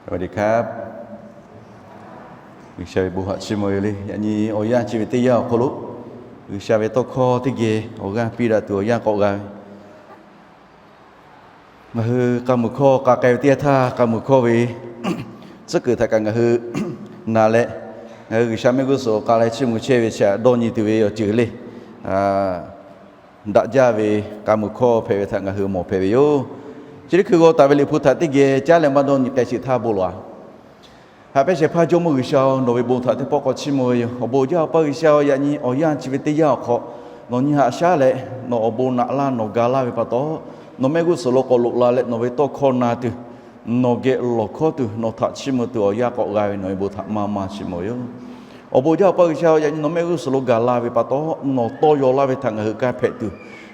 สวัสดีครับ G'uiˬsha ve bon htaꞈ chiˇ mvuh ve le. Yaꞈ nyi awˬ yanˇ chi ve teˇ yanˇ awˬ hk'aw lo, G'uiˬsha ve tawˇ hkawˇ teˇ geh awˬ g'aˇ piˇ daꞈ tuˬ awˬ yanˇ k'awꞈ g'a ve. Ngaˬ hui k'a muiˬ hkawˇ k'a k'ai ve teˇ yanˇ htaˇ, k'a muiˬ hkawˇ ve tcuhˉ kuiˬ htaꞈ kaꞈ ngaˬ hui na leh, ngaˬ hui G'uiˬsha mehˆ g'uˇ suhˍ k'a leh chiˇ mvuh chehˇ ve chi htaꞈ dawˇ nyi tuˬ ve awˬ ceuˬ le. Daꞈ jaˇ ve k'a muiˬ hkawˇ hpehꞈ ve htaꞈ ngaˬ hui mawˬ hpehꞈ ve yoˬ. Chi teˇ hkui g'aw taˍ ve Liꞈ hpu htaꞈ teˇ geh caˉ leh maˇ dawˇ nyi k'ai sheˍ htaˇ bon lawˬ-a. Haꞈ pehˇ shehˍ hpaˇ Jawˇmawˇ G'uiˬsha-oˬ, nawˬ ve bon htaꞈ teˇ pawˆ k'awꞈ chiˇ mvuh ve yoˬ. Awˬ bon jaˇ Awˬ pa G'uiˬsha-oˬ, yaꞈ nyi awˬ yanˇ chi ve teˇ yanˇ awˬ hk'aw nawˬ nyi haꞈ shaˉ leh nawˬ awˬ bon naꞈ laˇ nawˬ ga laˇ ve pa taw, nawˬ mehˆ g'uˇ suhˍ lo k'awꞈ loꞈ la leh nawˬ ve tawˇ hkawˇ na tuˬ, nawˬ geh lawˬ hkawˇ tuˬ, nawˬ htaꞈ chiˇ mvuh tuˬ awˬ yanˇ k'awꞈ g'a ve nawˬ ve bon htaꞈ maˇ maˇ chiˇ mvuh ve yoˬ. Awˬ bon jaˇ Awˬ pa G'uiˬsha-oˬ, yaꞈ nyi nawˬ mehˆ g'uˇ suhˍ lo gaˬ la ve pa taw, nawˬ tawˇ yaw laˇ ve htaꞈ ngaˬ hui kanˇ hpehꞈ tuˬ,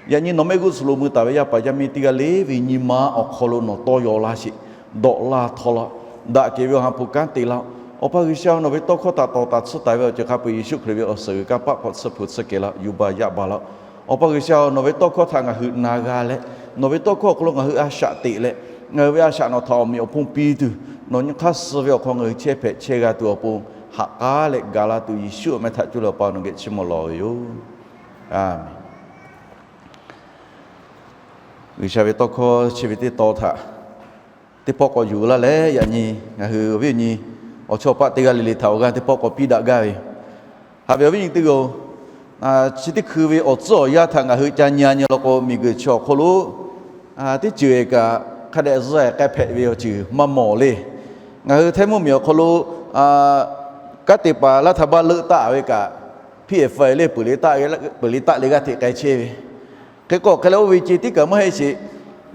yaꞈ nyi nawˬ mehˆ g'uˇ suhˍ lo mui taˍ ve yaˇ paˍ yaˇ miˇ teˇ g'aˇ le ve nyi ma awˬ hk'aw lo nawˬ tawˇ yaw laˇ sheˍ. Dawꞈ laˇ htaw laˇ, daꞈ kehˬ ve awˬ ha hpu kanˉ te laˇ. Awˬ pa G'uiˬsha-oˬ, nawˬ ve tawˇ hkawˇ htaꞈ tawˍ taˍ tsuhˇ taˍ ve awˬ ceuˬ hk'a peu-eˬ Yeˍsuˆ Hkriꞈ ve awˬ suhˍ g'uiˬ kanˇ paˆ hk'aw tsuhˇ hpu tsuhˇ kehˬ laˇ, yuˬ baˬ yaꞈ baˬ laˇ. Awˬ pa G'uiˬsha-oˬ, nawˬ ve tawˇ hkawˇ htaꞈ ngaˬ hui na g'a leh, nawˬ ve tawˇ hkawˇ awˬ hk'aw lo ngaˬ hui a shaꞈ teꞈ leh, ngaˬ hui ve a shaꞈ nawˬ htaꞈ awˬ meꞈ awˬ hponˇ piˇ tuˬ, nawˬ nyi hk'aˇ suh ve awˬ hk'aw ngaˬ hui chehˇ hpehꞈ chehˇ g'a tuˬ awˬ pon, haꞈ k'aˉ leh gaˬ la tuˬ Yeˍsuˆ awˬ meh htaꞈ cuˇ leh Awˬ pa nawˬ geh chiˇ mvuh lawˬ ve yoˬ. Aˬmenˍ. G'uiˬsha ve tawˇ hkawˇ chi ve teˇ tawn htaꞈ teˇ pawˆ k'awꞈ yuˬ laˇ leh, yaꞈ nyi ngaˬ hui awˬ viˉ awˬ nyi awˬ chawˇ paˆ teˇ g'aˇ le le htaꞈ awˬ g'aˇ teˇ pawˆ k'awꞈ piˇ daꞈ gaˇ ve. Haꞈ ve awˬ viˉ nyi teˇ g'aˇ-oˬ, chi teˇ hkui ve awˬ tcuhˉ awˬ yanˇ htaꞈ ngaˬ hui ca nyi nyi law k'o, miˬguiˬ chi awˬ hk'aw lo teˇ ceuˬ kaꞈ hk'a dehꞈ zuhˆ k'ai hpehꞈ ve awˬ ceuˬ maˇ mawˬ le. Ngaˬ hui Htaiˇ mvuhˇmiˬ awˬ hk'aw lo kanˉ te paˍ laˇ htaˇ baˆ leuˆ taˆ ve kaꞈ, piˇ-eˍ faˍ le peuˬ le taˆ le g'aˇ hteꞈ k'ai chehˇ ve. Hk'e k'o hk'e leh oˇ ve ce tiˉ kaꞈ maˇ heˆ sheˍ.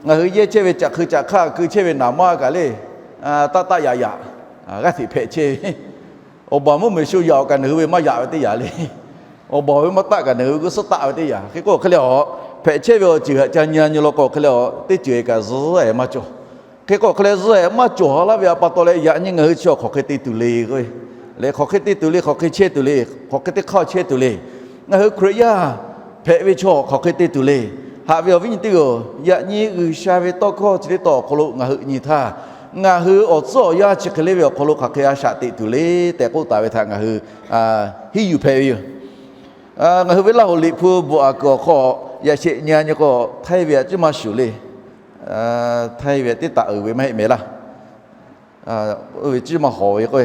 Ngaˬ hui yehˇ chehˇ ve caꞈ hkui caꞈ hk'aˇ keu chehˇ ve naˍ maˇ kaꞈ le, taˆ taˆ yaꞈ yaꞈ g'aˇ hteꞈ hpehꞈ chehˇ ve. Awˬ baˬ mvuhˇmiˬ shu yaꞈ-oˬ kaꞈ nawˬ hui ve maˇ yaꞈ ve teˇ yanˇ le. Awˬ baˬ ve maˇ taˆ kaꞈ nawˬ hui g'uˇ suhˉ taˆ ve teˇ yanˇ. Hk'e k'o hk'e leh awˬ hpehꞈ chehˇ ve awˬ ceuˬ htaꞈ ca nyi nyi law k'o hk'e leh awˬ teˇ ceuˬ kaꞈ zuhˆ-e maˇ cawˬ. Hk'e k'o hk'e leh zuhˆ-e maˇ cawˬ laˇ ve a pa taw leh, yaꞈ nyi ngaˬ hui chi awˬ hk'aˬ hk'e te tuˬ le k'o, leh hk'aˬ hk'e te tuˬ le, hk'aˬ hk'e chehˇ tuˬ le, hk'aˬ hk'e teˇ hk'aˇ chehˇ tuˬ le. Ngaˬ hui Hkriꞈ yaˇ hpehꞈ ve chaw hk'aˬ hk'e te tuˬ le. Haꞈ ve awˬ viˉ nyi teˇ g'aˇ-oˬ, yaꞈ nyi G'uiˬsha ve tawˇ hkawˇ chi teˇ tawn awˬ hk'aw lo ngaˬ hui nyi htaˇ, ngaˬ hui awˬ tcuhˉ awˬ yanˇ chi hk'e le ve awˬ hk'aw lo hk'aˬ hk'e a shaꞈ teꞈ tuˬ le tehꞈ k'oˆ taˍ ve htaꞈ ngaˬ hui hiˉ yuˬ hpehꞈ ve yoˬ. Ngaˬ hui ve Laˇ hoꞈ Liꞈ hpu bvuhꞈ aꞈ kuiˬ awˬ hk'aw yaꞈ sheˍ nyi nyi k'o, Htaiˇ ve htaꞈ cuˇ maˇ shuˍ le. Htaiˇ ve htaꞈ teˇ taꞈ uiˍ ve maˇ heˆ mehˍ laˇ. Oˇ ve cuˇ maˇ hawˍ ve k'o,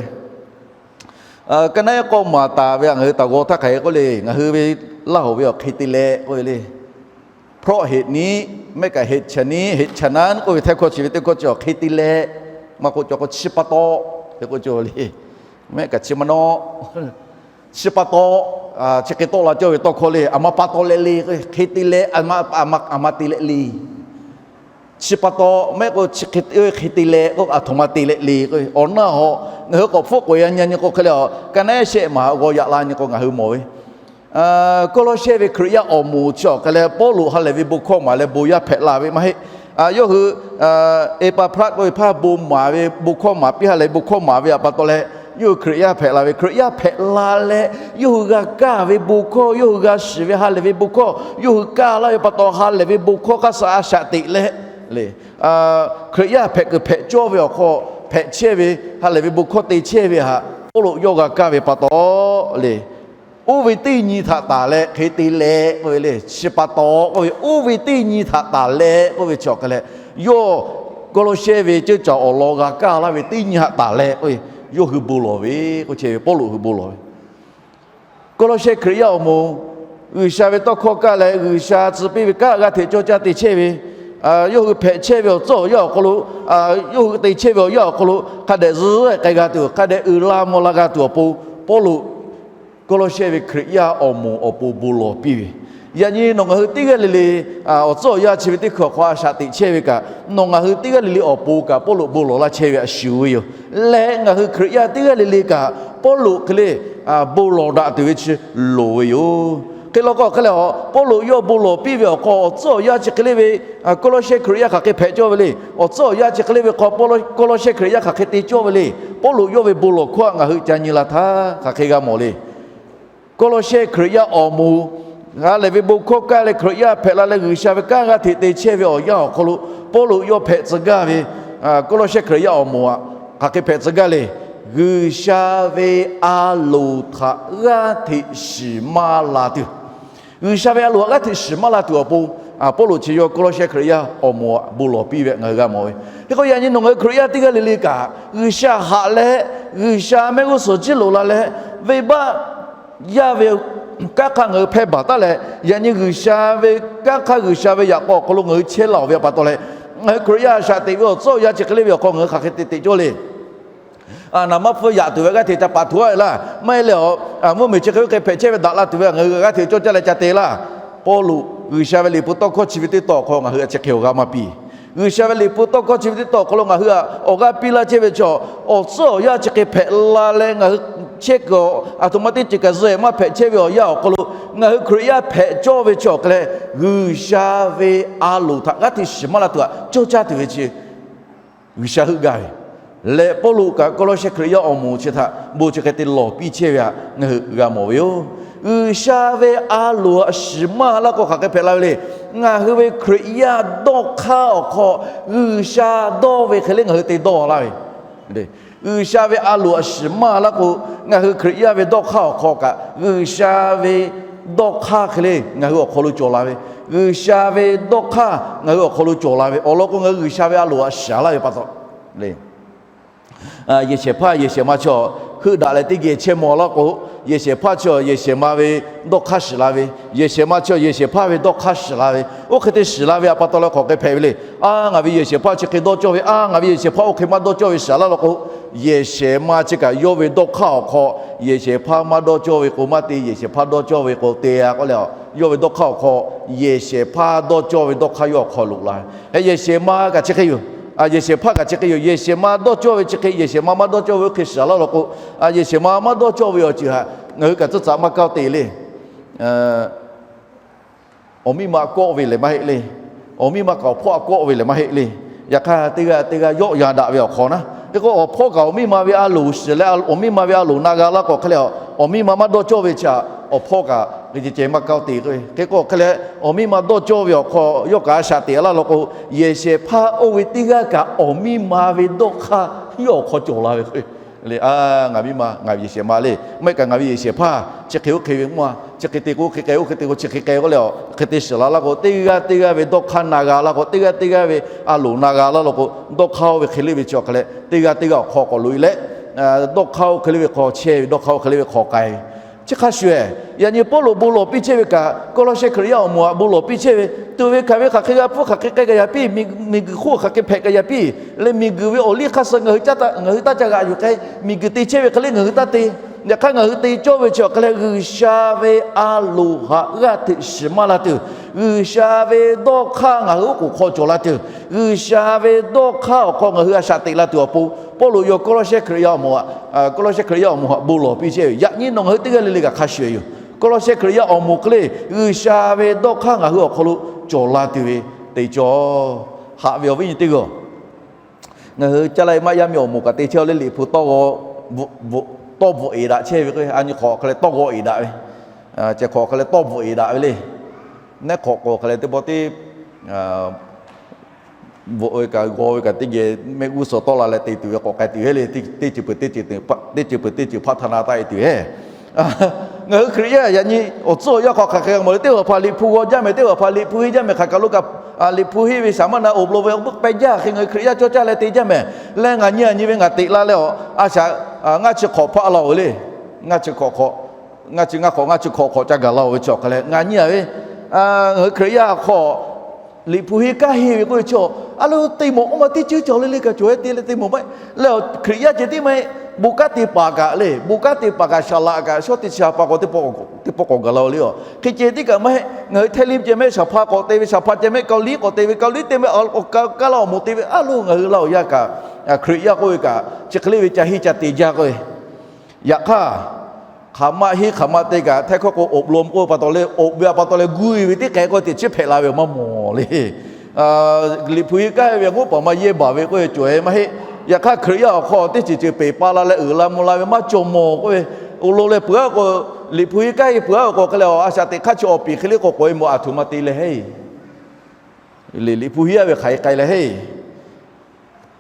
ka naˉ ehˉ k'awˇ maˍ taˍ ve htaꞈ ngaˬ hui taˍ g'aw htaˇ hk'aˬ hk'e k'oˆ le. Ngaˬ hui ve Laˇ hoꞈ ve awˬ hk'e te leh k'oˆ ve le. เพราะเหตุนี้ mehˆ kaꞈ เหตุฉะนี้ เหตุฉะนั้น k'oˆ ve Htaiˇ hkawˇ chi ve teˇ hkawˇ chi awˬ hk'e te leh, maˇ k'oˆ cawˬ k'o chi pa taw, hk'e k'oˆ cawˬ le. Mehˆ kaꞈ chi maˇ nawˉ, chi pa taw, chi hk'e tawˆ la cawˇ ve tawˇ hkawˇ le. Aˬ ma pa taw leh le, hk'e te leh, aˬ ma te leh le. Chi pa taw mehˆ k'o chi hk'e te leh k'o, aˬ htoꞈ ma te leh le k'o, awˬ naˆ haw ngaˬ hui k'awꞈ hpfuhˆ k'oꞈ-e nyi nyi k'o hk'e leh, ka naˉ ehˉ shehˆ maˬ g'aw yaꞈ la nyi k'o ngaˬ hui mawˬ ve Kawˇlawˇshehˇ ve Hkriꞈ yaˇ awˬ moˍ chi awˬ hk'e leh, Pawˇluꞈ ha lehˬ ve bon hkawˇ maˍ leh bon yaˇ hpehꞈ la ve maˇ heˆ. Yawˇ hui Eˍpaˍhraˆ k'oˆ ve hpaˇ bon maˍ ve, bon hkawˇ maˍ piˇ ha lehˬ ve bon hkawˇ maˍ ve pa taw leh, yawˇ hui Hkriꞈ yaˇ hpehꞈ la ve. Hkriꞈ yaˇ hpehꞈ la leh yawˇ hui g'a kaˇ ve bon hkawˇ, yawˇ hui g'a shiˍ ve ha lehˬ ve bon hkawˇ yawˇ hui kaˇ laˇ ve pa taw, ha lehˬ ve bon hkawˇ hk'aˇ suh a shaꞈ teꞈ leh le, Hkriꞈ yaˇ hpehꞈ kuiˬ hpehꞈ cawˇ ve awˬ hk'aw hpehꞈ chehˇ ve, ha lehˬ ve bon hkawˇ te chehˇ ve htaꞈ Pawˇluꞈ yawˇ g'a kaˇ ve pa taw le, oˇ ve teˇ nyi htaꞈ taˍ leh hk'e te leh k'oˆ ve le. Chi pa taw k'oˆ ve, oˇ ve teˇ nyi htaꞈ taˍ leh k'oˆ ve chi awˬ hk'e leh, yawˇ Kawˇlawˇshehˇ ve ceuˇ caˬ awˬ lawn g'a kaˇ laˇ ve teˇ nyi htaꞈ taˍ leh k'oˆ ve, yawˇ hui bon lawˬ ve k'oˆ chehˇ ve, Pawˇluꞈ hui bon lawˬ ve Kawˇlawˇshehˇ Hkriꞈ yaˇ awˬ moˍ, G'uiˬsha ve tawˇ hkawˇ kaˇ leh G'uiˬsha tcuh piˇ ve kanˉ g'aˇ hteꞈ cawˇ caˇ te chehˇ ve, yawˇ hui hpehꞈ chehˇ ve awˬ tcuhˉ awˬ yanˇ awˬ hk'aw lo, yawˇ hui te chehˇ ve awˬ yanˇ awˬ hk'aw lo hk'a dehꞈ zuhˆ k'ai g'a tuˬ, hk'a dehꞈ uiˍ la mvuh la g'a tuˬ awˬ pon, Pawˇluꞈ Kawˇlawˇshehˇ ve Hkriꞈ yaˇ awˬ moˍ awˬ pon bon lawˬ piˇ ve. Yaꞈ nyi nawˬ ngaˬ hui teˇ g'aˇ le le awˬ tcuhˉ awˬ yanˇ chi ve teˇ hkui awˬ hk'aw a shaꞈ teꞈ chehˇ ve kaꞈ, nawˬ ngaˬ hui teˇ g'aˇ le le awˬ pon kaꞈ Pawˇluꞈ bon lawˬ laˇ chehˇ ve htaꞈ shuˍ ve yoˬ. Leh ngaˬ hui Hkriꞈ yaˇ teˇ g'aˇ le le kaꞈ Pawˇluꞈ hk'e le bon lawˬ daꞈ tuˬ ve chi loˍ ve yoˬ. Hk'e law k'o hk'e leh, Pawˇluꞈ yawˇ bon lawˬ piˇ ve awˬ hk'aw awˬ tcuhˉ awˬ yanˇ chi hk'e le ve, Kawˇlawˇshehˇ Hkriꞈ yaˇ hk'aˬ hk'e hpehꞈ cawˇ ve le. Awˬ tcuhˉ awˬ yanˇ chi hk'e le ve hk'aw Kawˇlawˇshehˇ Hkriꞈ yaˇ hk'aˬ hk'e te cawˇ ve le. Pawˇluꞈ yawˇ ve bon lawˬ hkawˇ htaꞈ ngaˬ hui ca nyi la htaˇ hk'aˬ hk'e g'a mawˬ le. Kawˇlawˇshehˇ Hkriꞈ yaˇ awˬ moˍ, ha lehˬ ve bon hkawˇ kaˇ leh Hkriꞈ yaˇ hpehꞈ la leh G'uiˬsha ve kanˉ g'aˇ hteꞈ te chehˇ ve awˬ yanˇ awˬ hk'aw lo, Pawˇluꞈ yawˇ hpehꞈ tcuh gaˇ ve, Kawˇlawˇshehˇ Hkriꞈ yaˇ awˬ moˍ aꞈ, hk'aˬ hk'e hpehꞈ tcuh gaˇ le. G'uiˬsha ve a loˍ htaꞈ g'aˇ hteꞈ shiˍ maˇ la tuˬ, G'uiˬsha ve a loˍ htaꞈ g'aˇ hteꞈ shiˍ maˇ la tuˬ awˬ pon, Pawˇluꞈ chi yawˇ Kawˇlawˇshehˇ Hkriꞈ yaˇ awˬ moˍ htaꞈ bon lawˬ piˇ ve ngaˬ hui g'a mawˬ ve. Hk'e k'o, yaꞈ nyi nawˬ ngaˬ hui Hkriꞈ yaˇ teˇ g'aˇ le le kaꞈ, G'uiˬsha haꞈ leh G'uiˬsha mehˆ g'uˇ suhˍ jiˇ loꞈ la leh, venˇbaˆ yaˇ ve kanˉ hk'aˇ ngaˬ hui hpehˇ baˬ taˉ leh, yaꞈ nyi G'uiˬsha ve kanˉ hk'aˇ G'uiˬsha ve yaꞈ k'aw awˬ hk'aw lo ngaˬ hui chehˇ laˬ ve pa taw leh, ngaˬ hui Hkriꞈ yaˇ a shaꞈ teꞈ ve awˬ tcuhˉ awˬ yanˇ chi hk'e le ve awˬ hk'aw ngaˬ hui hk'aˬ hk'e te teꞈ cawˇ le. Naˍ maˇ hpfuhˇ yaꞈ tuˬ ve g'aˇ hteꞈ ca paˍ htoꞈ a laˇ, maˇ heˆ leh, mvuhˇmiˬ chi hk'e oˇ hk'e hpehꞈ chehˇ ve daꞈ la tuˬ ve ngaˬ hui g'aˇ hteꞈ cawˇ caˇ leh ca te laˇ. Pawˇluꞈ G'uiˬsha ve liꞈ hpu tawˇ hkawˇ chi ve teˇ tawˇ awˬ hk'aw ngaˬ hui a chi hk'e awˬ g'aˇ maˇ piˇ. G'uiˬsha ve liꞈ hpu tawˇ hkawˇ chi ve teˇ tawˇ awˬ hk'aw lo ngaˬ hui a awˬ g'aˇ piˇ laˇ chehˇ ve chaw, awˬ tcuhˉ awˬ yanˇ chi hk'e hpehꞈ la leh ngaˬ hui chehˇ kuiˬ aˬ htoꞈ ma teˇ ceuˬ kaꞈ zuhꞈ maˇ hpehꞈ chehˇ ve awˬ yanˇ awˬ hk'aw lo, ngaˬ hui Hkriꞈ yaˇ hpehꞈ cawˇ ve chi awˬ hk'e leh, G'uiˬsha ve a loˍ htaꞈ g'aˇ hteꞈ shiˍ maˇ la tuˬ htaꞈ cawˇ caˇ tuˬ ve chi G'uiˬsha heuˆ gaˇ ve leh, Pawˇluꞈ kaꞈ Kawˇlawˇshehˇ Hkriꞈ yaˇ awˬ moˍ chi htaꞈ bon chi hk'e te lawˬ piˇ chehˇ ve htaꞈ ngaˬ hui g'a mawˬ ve yoˬ. G'uiˬsha ve a loˍ htaꞈ shiˍ maˇ laˇ k'o hk'aˬ hk'e hpehꞈ la ve le. Ngaˬ hui ve Hkriꞈ yaˇ dawˇ hk'aˇ awˬ hk'aw G'uiˬsha dawˇ ve hk'e le ngaˬ hui te dawˇ laˇ ve G'uiˬsha ve a loˍ htaꞈ shiˍ maˇ laˇ k'o, ngaˬ hui Hkriꞈ yaˇ ve dawˇ hk'aˇ awˬ hk'aw kaꞈ G'uiˬsha ve dawˇ hk'aˇ hk'e le ngaˬ hui awˬ hk'aw lo cawˬ la ve, G'uiˬsha ve dawˇ hk'aˇ ngaˬ hui awˬ hk'aw lo cawˬ la ve awˬ lawn k'o, ngaˬ hui G'uiˬsha ve a loˍ htaꞈ shiˍ laˇ ve pa taw le. Yehˬ shehˍ hpaˇ yehˬ shehˍ ma chi heuˆ daꞈ leh teˇ geh chehˇ maw laˇ k'o, yehˬ shehˍ hpaˇ chi yehˬ shehˍ ma ve dawˇ hk'aˇ shiˍ la ve, yehˬ shehˍ ma chi yehˬ shehˍ hpaˇ ve dawˇ hk'aˇ shiˍ la ve, oˇ hk'e te shiˍ la ve pa taw leh hk'aˬ hk'e hpehꞈ ve le. A, ngaˬ ve yehˬ shehˍ hpaˇ chi hk'e dawˇ cawˇ ve, a, ngaˬ ve yehˬ shehˍ hpaˇ oˇ hk'e maˇ dawˇ cawˇ ve shiˍ laˇ law k'o, yehˬ shehˍ ma chi kaꞈ yawˇ ve dawˇ hk'aˇ awˬ hk'aw, yehˬ shehˍ hpaˇ maˇ dawˇ cawˇ ve k'o maˇ te, yehˬ shehˍ hpaˇ dawˇ cawˇ ve k'o te a k'oˆ leh, yawˇ ve dawˇ hk'aˇ awˬ hk'aw, yehˬ shehˍ hpaˇ dawˇ cawˇ ve dawˇ hk'aˇ yawˇ awˬ hk'aw loꞈ la ve. Heh, yehˬ shehˍ ma kaꞈ chi hk'e yoˬ. Yehˬ shehˍ hpaˇ kaꞈ chi hk'e yoˬ. Yehˬ shehˍ ma dawˇ cawˇ ve chi hk'e, yehˬ shehˍ ma maˇ dawˇ cawˇ ve oˇ hk'e shiˍ laˇ law k'o, yehˬ shehˍ ma maˇ dawˇ cawˇ ve awˬ ceuˬ htaꞈ ngaˬ hui kaꞈ tcuhˉ tcuhˉ maˇ kaoˇ te le. Awˬ miˇ ma kawˆ ve lehˬ maˇ heˆ le. Awˬ miˇ ma kaꞈ awˬ hpawˇ a kawˆ ve lehˬ maˇ heˆ le. Yaꞈ hk'aˇ teˇ g'aˇ teˇ g'aˇ yawˆ yan daꞈ ve awˬ hk'aw naˉ, hk'e k'o awˬ hpawˇ kaꞈ awˬ miˇ ma ve a loˍ shiˍ leh awˬ miˇ ma ve a loˍ na g'a laˇ k'o hk'e leh, awˬ miˇ ma maˇ dawˇ cawˇ ve chi htaꞈ awˬ hpawˇ kaꞈ hk'e ceh ceh maˇ kaoˇ te k'o, hk'e k'o hk'e leh awˬ miˇ ma dawˇ cawˇ ve awˬ hk'aw yawˇ kaꞈ a shaꞈ teꞈ laˇ law k'o, yehˬ shehˍ hpaˇ oˇ ve teˇ g'aˇ kaꞈ awˬ miˇ ma ve dawˇ hk'aˇ yawˇ awˬ hk'aw cawˬ la ve k'o, le, a, ngaˬ miˇ ma, ngaˬ ve yehˬ shehˍ ma le, maˇ heˆ kaꞈ ngaˬ ve yehˬ shehˍ hpaˇ chi hk'e oˇ hk'e ve mvuhˇ a, chi hk'e te k'o oˇ hk'e k'ai, oˇ hk'e te k'o chi hk'e k'ai k'oˆ leh, hk'e te shiˍ la laˇ k'o, teˇ g'aˇ teˇ g'aˇ ve dawˇ hk'aˇ na g'a laˇ k'o, teˇ g'aˇ teˇ g'aˇ ve a loˍ na g'a laˇ law k'o, dawˇ hk'aˇ oˇ ve hk'e le ve chi awˬ hk'e leh teˇ g'aˇ teˇ g'aˇ awˬ hk'aw k'awꞈ loꞈ e leh, dawˇ hk'aˇ oˇ hk'e le ve hk'aw chehˇ ve, dawˇ hk'aˇ oˇ hk'e le ve hk'aw k'ai ve, chi hk'a shuˍ ehˍ. Yaꞈ nyi Pawˇluꞈ bon lawˬ piˇ chehˇ ve kaꞈ, Kawˇlawˇshehˇ Hkriꞈ yaˇ awˬ moˍ htaꞈ bon lawˬ piˇ chehˇ ve, tuꞈ ve hkanˍ ve hk'aˬ hk'e g'a hpfuhˇ, hk'aˬ hk'e k'ai g'a yaꞈ piˇ, miˬguiˬ hk'oˆ hk'aˬ hk'e hpehꞈ g'a yaꞈ piˇ leh, miˬguiˬ ve awˬ liˇ hk'aˇ suh ngaˬ hui caˉ taˇ, ngaˬ hui taˇ ca g'aꞈ yuˬ k'ai, miˬguiˬ te chehˇ ve hk'e le ngaˬ hui taˇ te. Yaꞈ hk'aˇ ngaˬ hui te cawˇ ve chi awˬ hk'e leh G'uiˬsha ve a loˍ htaꞈ g'aˇ hteꞈ shiˍ maˇ la tuˬ, G'uiˬsha ve dawˇ hk'aˇ ngaˬ hui oˉ k'oˍ hk'aw cawˬ la tuˬ, G'uiˬsha ve dawˇ hk'aˇ awˬ hk'aw ngaˬ hui a shaꞈ teꞈ la tuˬ awˬ pon, Pawˇluꞈ yawˇ Kawˇlawˇshehˇ Hkriꞈ yaˇ awˬ moˍ htaꞈ, Kawˇlawˇshehˇ Hkriꞈ yaˇ awˬ moˍ htaꞈ bon lawˬ piˇ chehˇ ve. Yaꞈ nyi nawˬ ngaˬ hui teˇ g'aˇ le le kaꞈ hk'a shuˍ yoˬ. Kawˇlawˇshehˇ Hkriꞈ yaˇ awˬ moˍ hk'e le G'uiˬsha ve dawˇ hk'aˇ ngaˬ hui awˬ hk'aw lo cawˬ la tuˬ ve te cawˇ. Haꞈ ve awˬ viˉ nyi teˇ g'aˇ, ngaˬ hui caˇ la e maˇ yaˇ miˇ awˬ moˍ kaꞈ te chehˇ leh Liꞈ hpu tawˇ g'aw, tawˇ bvuhꞈ eˍ daꞈ chehˇ ve k'o, a nyi hk'awꞈ hk'e leh tawˇ g'aw eˍ daꞈ ve, chi hk'awꞈ hk'e leh tawˇ bvuhꞈ eˍ daꞈ ve le. Neˉ hk'awꞈ k'awꞈ hk'e leh teˇ pawˆ teˇ bvuhꞈ ve kaꞈ g'aw ve kaꞈ teˇ geh mehˆ g'uˇ suhˍ tawˆ la leh te tuˬ ve k'awꞈ k'ai tuˬ heˆ le. Teˇ ceuˬ peuˬ teˇ ceuˬ, teˇ ceuˬ peuˬ teˇ ceuˬ hpaˇ htaˇ na taˆ e tuˬ heˆ. Ngaˬ hui Hkriꞈ yaˇ yaꞈ nyi awˬ tcuhˉ awˬ yanˇ hk'aw hk'aˬ hk'e g'a mawˬ le. Teˇ g'aˇ hpaˍ Liꞈ hpu g'aw jaˇ mehˍ, teˇ g'aˇ hpaˍ Liꞈ hpu henˇ jaˇ mehˍ, hk'aˬ kaꞈ lo kaꞈ Liꞈ hpu henˇ ve shaˍ maˇ na awˬ bon ve awˬ g'euˆ peh jaˇ hk'e ngaˬ hui Hkriꞈ yaˇ cawˇ caˇ leh te jaˇ mehˍ. Leh ngaˬ nyi a nyi ve ngaˬ teꞈ la leh a, a shaꞈ ngaˇ chi hk'awꞈ hpaˆ la oˬ ve le. Ngaˇ chi hk'awꞈ hk'awꞈ, ngaˇ chi ngaˇ hk'awꞈ ngaˇ chi hk'awꞈ hk'awꞈ ca gaˬ la oˬ ve chi awˬ hk'e leh ngaˬ nyi a ve, ngaˬ hui Hkriꞈ yaˇ hk'aw Liꞈ hpu henˇ kanˉ henˇ ve k'oˆ ve chi a, a lo te mawˬ k'oˆ ma teˇ ceuˬ cawˬ le le kaꞈ cawˬ e te leh te mawˬ maˇ heˆ. Leh Hkriꞈ yaˇ ceh tiˉ maˇ heˆ, bon kanˉ te paˍ kaꞈ le, bon kanˉ te paˍ kaꞈ shaˍ laꞈ kaꞈ shawˉ teˇ chi a pa k'awꞈ teˇ pawˆ k'awꞈ gaˬ la oˬ le a. Hk'e ceh tiˉ kaꞈ maˇ heˆ. Ngaˬ hui Htaiˇ liˇ ceh mehˆ shaˍ hpaˇ k'awꞈ te ve, shaˍ hpaˇ ceh mehˆ Kaoˍliˇ k'awꞈ te ve, Kaoˍliˇ te mehˆ awˬ kaˍ laˇ awˬ moˍ te ve a lo ngaˬ hui Laˇ huˍ yaˇ kaꞈ Hkriꞈ yaˇ k'oˆ ve kaꞈ chi hk'e le ve ca henˇ ca te jaˇ k'oˆ ve. Yaꞈ hk'aˇ, hk'aˬ ma henˇ hk'aˬ ma te kaꞈ htaiˇ hkawˇ k'o อบรม k'oˆ ve pa taw leh, อบ ve pa taw leh guˇ e ve teˇ hk'e k'oˆ ve teꞈ chiˉ hpehꞈ la ve maˇ mawˬ le. Liꞈ hpu henˇ kanˉ henˇ ve a ngoˉ paˍ ma yehˇ baˬ ve k'oˆ ve cawˬ e maˇ heˆ. Yaꞈ hk'aˇ Hkriꞈ yaˇ awˬ hk'aw teˇ ceuˬ ceuˬ peˬ pa la leh uiˍ la mvuh la ve maˇ cawˬ mawˬ k'oˆ ve. Awˬ lawn leh peuˬ a k'o, Liꞈ hpu henˇ kanˉ henˇ peuˬ a k'o hk'e leh a shaꞈ teꞈ hk'aˇ chi awˬ piˍ hk'e le k'o k'awꞈ e mawˬ a htoꞈ ma te leh heˆ. Liꞈ hpu henˇ a ve hk'aˬ hk'e k'ai leh heˆ.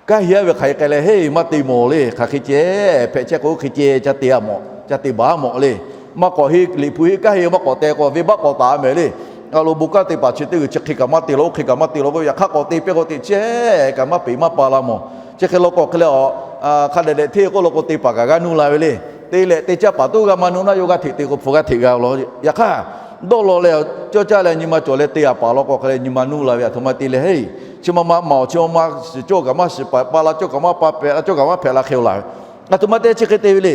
Kanˇ heˍ aˉ ve hk'aˬ hk'e k'ai leh, heˇ maˇ te mawˬ le. Hk'aˬ hk'e ceh hpehꞈ chehˇ k'o, hk'e ceh ca te a mawˬ, ca te baˬ a mawˬ le. Maˇ k'awꞈ heˆ, Liꞈ hpu heˆ, kanˇ heˍ maˇ k'awꞈ te k'o, venˇbaˆ k'awꞈ taˍ mehˍ le. A lo bon kanˉ te paˍ chi teˇ g'uiˬ chi hk'e kaꞈ maˇ te law, oˇ hk'e kaꞈ maˇ te law k'o, yaꞈ hk'aˇ k'awꞈ te pehˇ k'o teꞈ chehˇ kaꞈ maˇ peꞈ maˇ pa la mawˬ. Chi hk'e law k'o hk'e leh a, hk'a dehꞈ dehꞈ hteˇ k'oˆ law k'o, te paˍ kaꞈ g'aˇ nuˇ la ve le. Te leh te caˇ paˍ toˇ g'a maˇ nuˇ naˆ, yawˇ g'aˇ hteꞈ te k'o hpu g'aˇ hteꞈ g'a law. Yaꞈ hk'aˇ dawˇ law leh cawˇ caˇ leh nyi ma cawˬ leh te a paˍ law k'o hk'e leh nyi ma nuˇ la ve, a htoꞈ ma te leh heˇ, chi ma ma maˍ awˬ, chi ma ma shiˍ cawˇ kaꞈ maˇ shiˍ, pa la cawˇ kaꞈ maˇ pa, pehꞈ la cawˇ kaꞈ maˇ pehꞈ la hk'e laˬ ve, a htoꞈ ma te chi hk'e te ve le.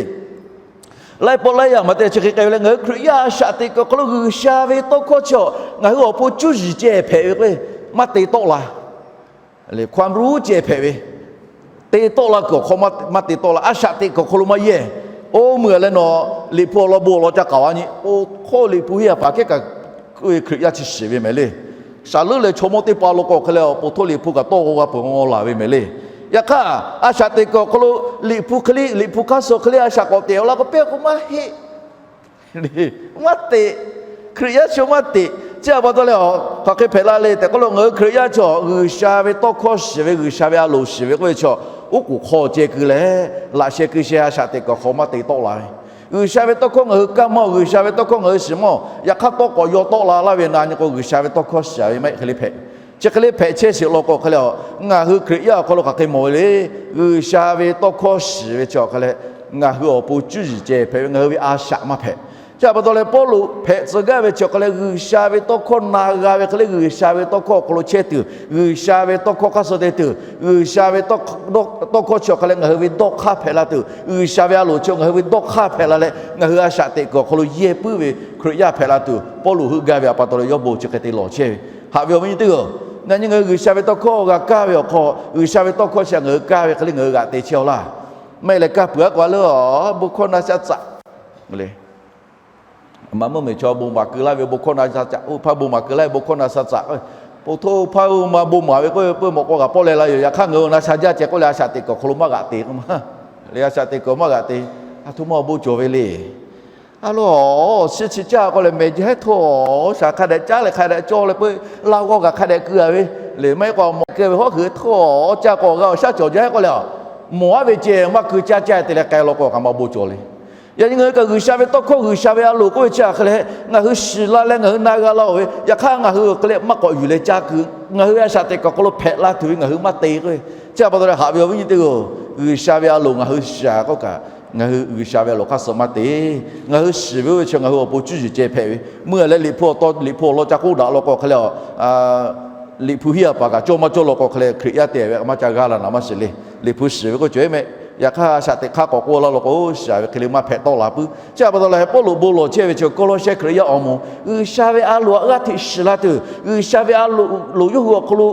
Laiˉ pawˆ laiˉ yaˇ maˇ te chi hk'e k'ai ve le. Ngaˬ hui Hkriꞈ yaˇ a shaꞈ teꞈ kuiˬ awˬ hk'aw lo G'uiˬsha ve tawˇ hkawˇ chi a ngaˬ hui awˬ pon cuˇ yiˍ ceh hpehꞈ ve k'o, maˇ te tawˆ la. Hkawˇ mvuhˇ ceh hpehꞈ ve, te tawˆ la kuiˬ awˬ hk'aw maˇ te tawˆ la. A shaꞈ teꞈ kuiˬ awˬ hk'aw lo maˇ yehˇ. Oˇ meuˇ leh nawˬ Liꞈ hpu awˬ lawn bon awˬ lawn ca k'aoˍ a nyi, po hk'oˆ Liꞈ hpu heˆ a paˍ kehˉ kaꞈ Hkriꞈ yaˇ chi shiˍ ve mehˍ le. Shaˍ leuˉ leh chaw mawˇ teˇ pa law k'o hk'e leh awˬ po htoˇ Liꞈ hpu kaꞈ tawˇ g'aw g'a peuˬ g'aw laˬ ve mehˍ le. Yaꞈ hk'aˇ a shaꞈ teꞈ kuiˬ awˬ hk'aw lo Liꞈ hpu hk'e le, Liꞈ hpu hk'aˇ suh hk'e le a shaꞈ k'awꞈ teꞈ awˬ la k'o, pehˇ k'o maˇ heˆ. Maˇ teꞈ. Hkriꞈ yaˇ chi maˇ teꞈ. Chi a pa taw leh, hk'aˬ hk'e hpehꞈ la le tehꞈ k'oˆ lo, ngaˬ hui Hkriꞈ yaˇ chi G'uiˬsha ve tawˇ hkawˇ shiˍ ve, G'uiˬsha ve a loˍ shiˍ ve k'oˆ ve chi, oˉ k'oˍ hk'aw ceh keu leh, laꞈ sheh keu sheh a shaꞈ teꞈ kuiˬ awˬ hk'aw maˇ te tawˆ la ve. G'uiˬsha ve tawˇ hkawˇ ngaˬ hui kaˇ maˇ, G'uiˬsha ve tawˇ hkawˇ ngaˬ hui shiˍ maˇ, yaꞈ hk'aˇ tawˇ k'awꞈ yaw tawˆ la laˇ ve na nyi k'o, G'uiˬsha ve tawˇ hkawˇ shiˍ ve maˇ heˆ hk'e le hpehꞈ. Chi hk'e le hpehꞈ chehˇ sheˍ law k'o hk'e leh a, ngaˬ hui Hkriꞈ yaˇ awˬ hk'aw lo hk'aˬ hk'e mawˬ ve le. G'uiˬsha ve tawˇ hkawˇ shiˍ ve chi awˬ hk'e leh, ngaˬ hui awˬ pon cuˇ yiˍ ceh hpehꞈ ve, ngaˬ hui ve a shaꞈ maˇ hpehꞈ. Chi a pa taw leh Pawˇluꞈ hpehꞈ tcuh gaˇ ve chi awˬ hk'e leh, G'uiˬsha ve tawˇ hkawˇ na g'a ve hk'e leh, G'uiˬsha ve tawˇ hkawˇ awˬ hk'aw lo chehˇ tuˬ, G'uiˬsha ve tawˇ hkawˇ hk'aˇ suh te tuˬ, G'uiˬsha ve tawˇ hkawˇ chi awˬ hk'e leh ngaˬ hui ve dawˇ hk'aˇ hpehꞈ la tuˬ, G'uiˬsha ve a loˍ chi ngaˬ hui ve dawˇ hk'aˇ hpehꞈ la leh, ngaˬ hui a shaꞈ teꞈ kuiˬ awˬ hk'aw lo yehˇ puiˉ ve Hkriꞈ yaˇ hpehꞈ la tuˬ, Pawˇluꞈ heuˆ gaˇ ve a pa taw leh yawˇ bon chi hk'e te lawˬ chehˇ ve. Haꞈ ve awˬ viˉ nyi teˇ g'aˇ, yaꞈ nyi ngaˬ hui G'uiˬsha ve tawˇ hkawˇ g'a kaˇ ve awˬ hk'aw, G'uiˬsha ve tawˇ hkawˇ chi ngaˬ hui kaˇ ve hk'e le ngaˬ hui g'aꞈ te chehˇ aw laˇ. Maˇ heˆ leh kaˇ peuˬ aˉ k'o a leuˉ, bon hkawˇ na sha tcaꞈ le. Maˇ meuˇ meˬ chaw bon maˍ keu laˇ ve, bon hkawˇ na sha tcaꞈ, oˇ hpaˇ bon maˍ keu laˇ ve bon hkawˇ na sha tcaꞈ k'o, po htoˇ hpaˇ oˇ ma bon maˍ ve k'oˆ ve peuˬ mawꞈ k'aw g'aꞈ pawˆ leh la yoˬ. Yaꞈ hk'aˇ ngaˬ hui na sha jaˇ ceh k'oˆ leh a shaꞈ teꞈ kuiˬ awˬ hk'aw lo maˇ g'aꞈ te k'o ma le. A shaꞈ teꞈ kuiˬ maˇ g'aꞈ te. A htoꞈ ma awˬ bon cawˬ ve le. A lo, shiˉ chi caˇ k'o leh mehˬ jaˇ hehˉ htawˇ, shaˍ hk'a dehꞈ caˉ leh hk'a dehꞈ cawˇ leh peuˬ, laˇ g'awˇ kaꞈ hk'a dehꞈ keu a ve le. Maˇ heˆ k'o mawꞈ keu ve hawˉ hui htawˇ caˇ k'o g'a awˬ shaˉ cawˬ jaˇ hehˉ k'oˆ leh, mawˬ aˉ ve ceh maˇ keu caˇ caˇ te leh k'ai law k'o kaꞈ maˇ bon cawˬ le. Yaꞈ nyi ngaˬ hui kaꞈ G'uiˬsha ve tawˇ hkawˇ, G'uiˬsha ve a loˍ k'oˆ ve chi a hk'e leh ngaˬ hui shiˍ la leh ngaˬ hui na g'a laˇ-oˬ ve, yaꞈ hk'aˇ ngaˬ hui awˬ hk'e leh maˇ k'awꞈ yuˬ leh caˇ keu, ngaˬ hui a shaꞈ teꞈ kuiˬ awˬ hk'aw lo hpehꞈ la tuˬ ve ngaˬ hui maˇ te k'o. Chi a pa taw leh haꞈ ve awˬ viˉ nyi teˇ g'aˇ, G'uiˬsha ve a loˍ ngaˬ hui shiˍ k'oˆ kaꞈ, ngaˬ hui G'uiˬsha ve a loˍ hk'aˇ suh maˇ te. Ngaˬ hui shiˍ ve oˇ ve chi ngaˬ hui awˬ pon cuˇ yiˍ ceh hpehꞈ ve. Meuˇ leh Liꞈ hpu awˬ taw, Liꞈ hpu awˬ lawn ca k'oˆ daꞈ law k'o hk'e leh, Liꞈ hpu hiˉ a paˍ kaꞈ cawˇ maˇ cawˇ law k'o hk'e leh, Hkriꞈ yaˇ te ve maˇ ca g'a la naˍ maˇ shiˍ le. Liꞈ hpu shiˍ ve k'oˆ cawˬ e mehˆ. Yaꞈ hk'aˇ a shaꞈ teꞈ hk'aˇ k'awꞈ k'oˆ laˇ law k'o, shiˍ ve hk'e le maˇ hpehꞈ tawˆ la puiˉ. Chi a pa taw leh Pawˇluꞈ bon lawˬ chehˇ ve chi Kawˇlawˇsehˇ Hkriꞈ yaˇ awˬ moˍ, G'uiˬsha ve a loˍ aꞈ g'aˇ hteꞈ shiˍ la tuˬ, G'uiˬsha ve a loˍ yawˇ hui awˬ hk'aw lo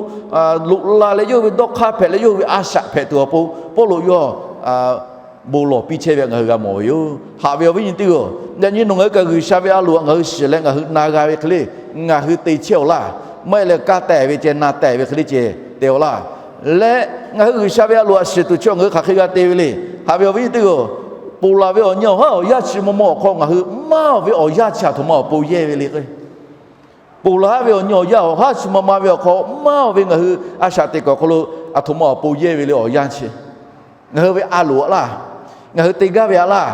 loꞈ la leh yawˇ hui ve dawˇ hk'aˇ hpehꞈ leh yawˇ hui ve a shaꞈ hpehꞈ tuˬ awˬ pon Pawˇluꞈ yawˇ bon lawˬ piˇ chehˇ ve ngaˬ hui g'a mawˬ ve yoˬ. Haꞈ ve awˬ viˉ nyi teˇ g'aˇ, yaꞈ nyi nawˬ ngaˬ hui kaꞈ G'uiˬsha ve a loˍ aꞈ ngaˬ hui shiˍ leh ngaˬ hui na g'a ve hk'e le, ngaˬ hui te chehˇ-aw laˇ. Maˇ heˆ leh kaˇ tehˬ ve ceh na tehˬ ve hk'e le ceh te-aw laˇ. Leh ngaˬ hui G'uiˬsha ve a loˍ aꞈ shiˍ tuˬ chi ngaˬ hui hk'aˬ hk'e g'a te ve le. Haꞈ ve awˬ viˉ nyi teˇ g'aˇ, ponˬ laˬ ve awˬ nyi awˬ haˉ awˬ yanˇ chi maw maw awˬ hk'aw ngaˬ hui maˇ ve awˬ yanˇ chi a htoꞈ ma awˬ pon yehˇ ve le k'o, ponˬ laˬ ve awˬ nyi awˬ yanˇ awˬ haˉ chi ma ma ve awˬ hk'aw maˇ ve ngaˬ hui a shaꞈ teꞈ kuiˬ awˬ hk'aw lo a htoꞈ ma awˬ pon yehˇ ve le awˬ yanˇ chi. Ngaˬ hui ve a loˍ aꞈ laˇ, ngaˬ hui te gaˇ ve aꞈ laˇ,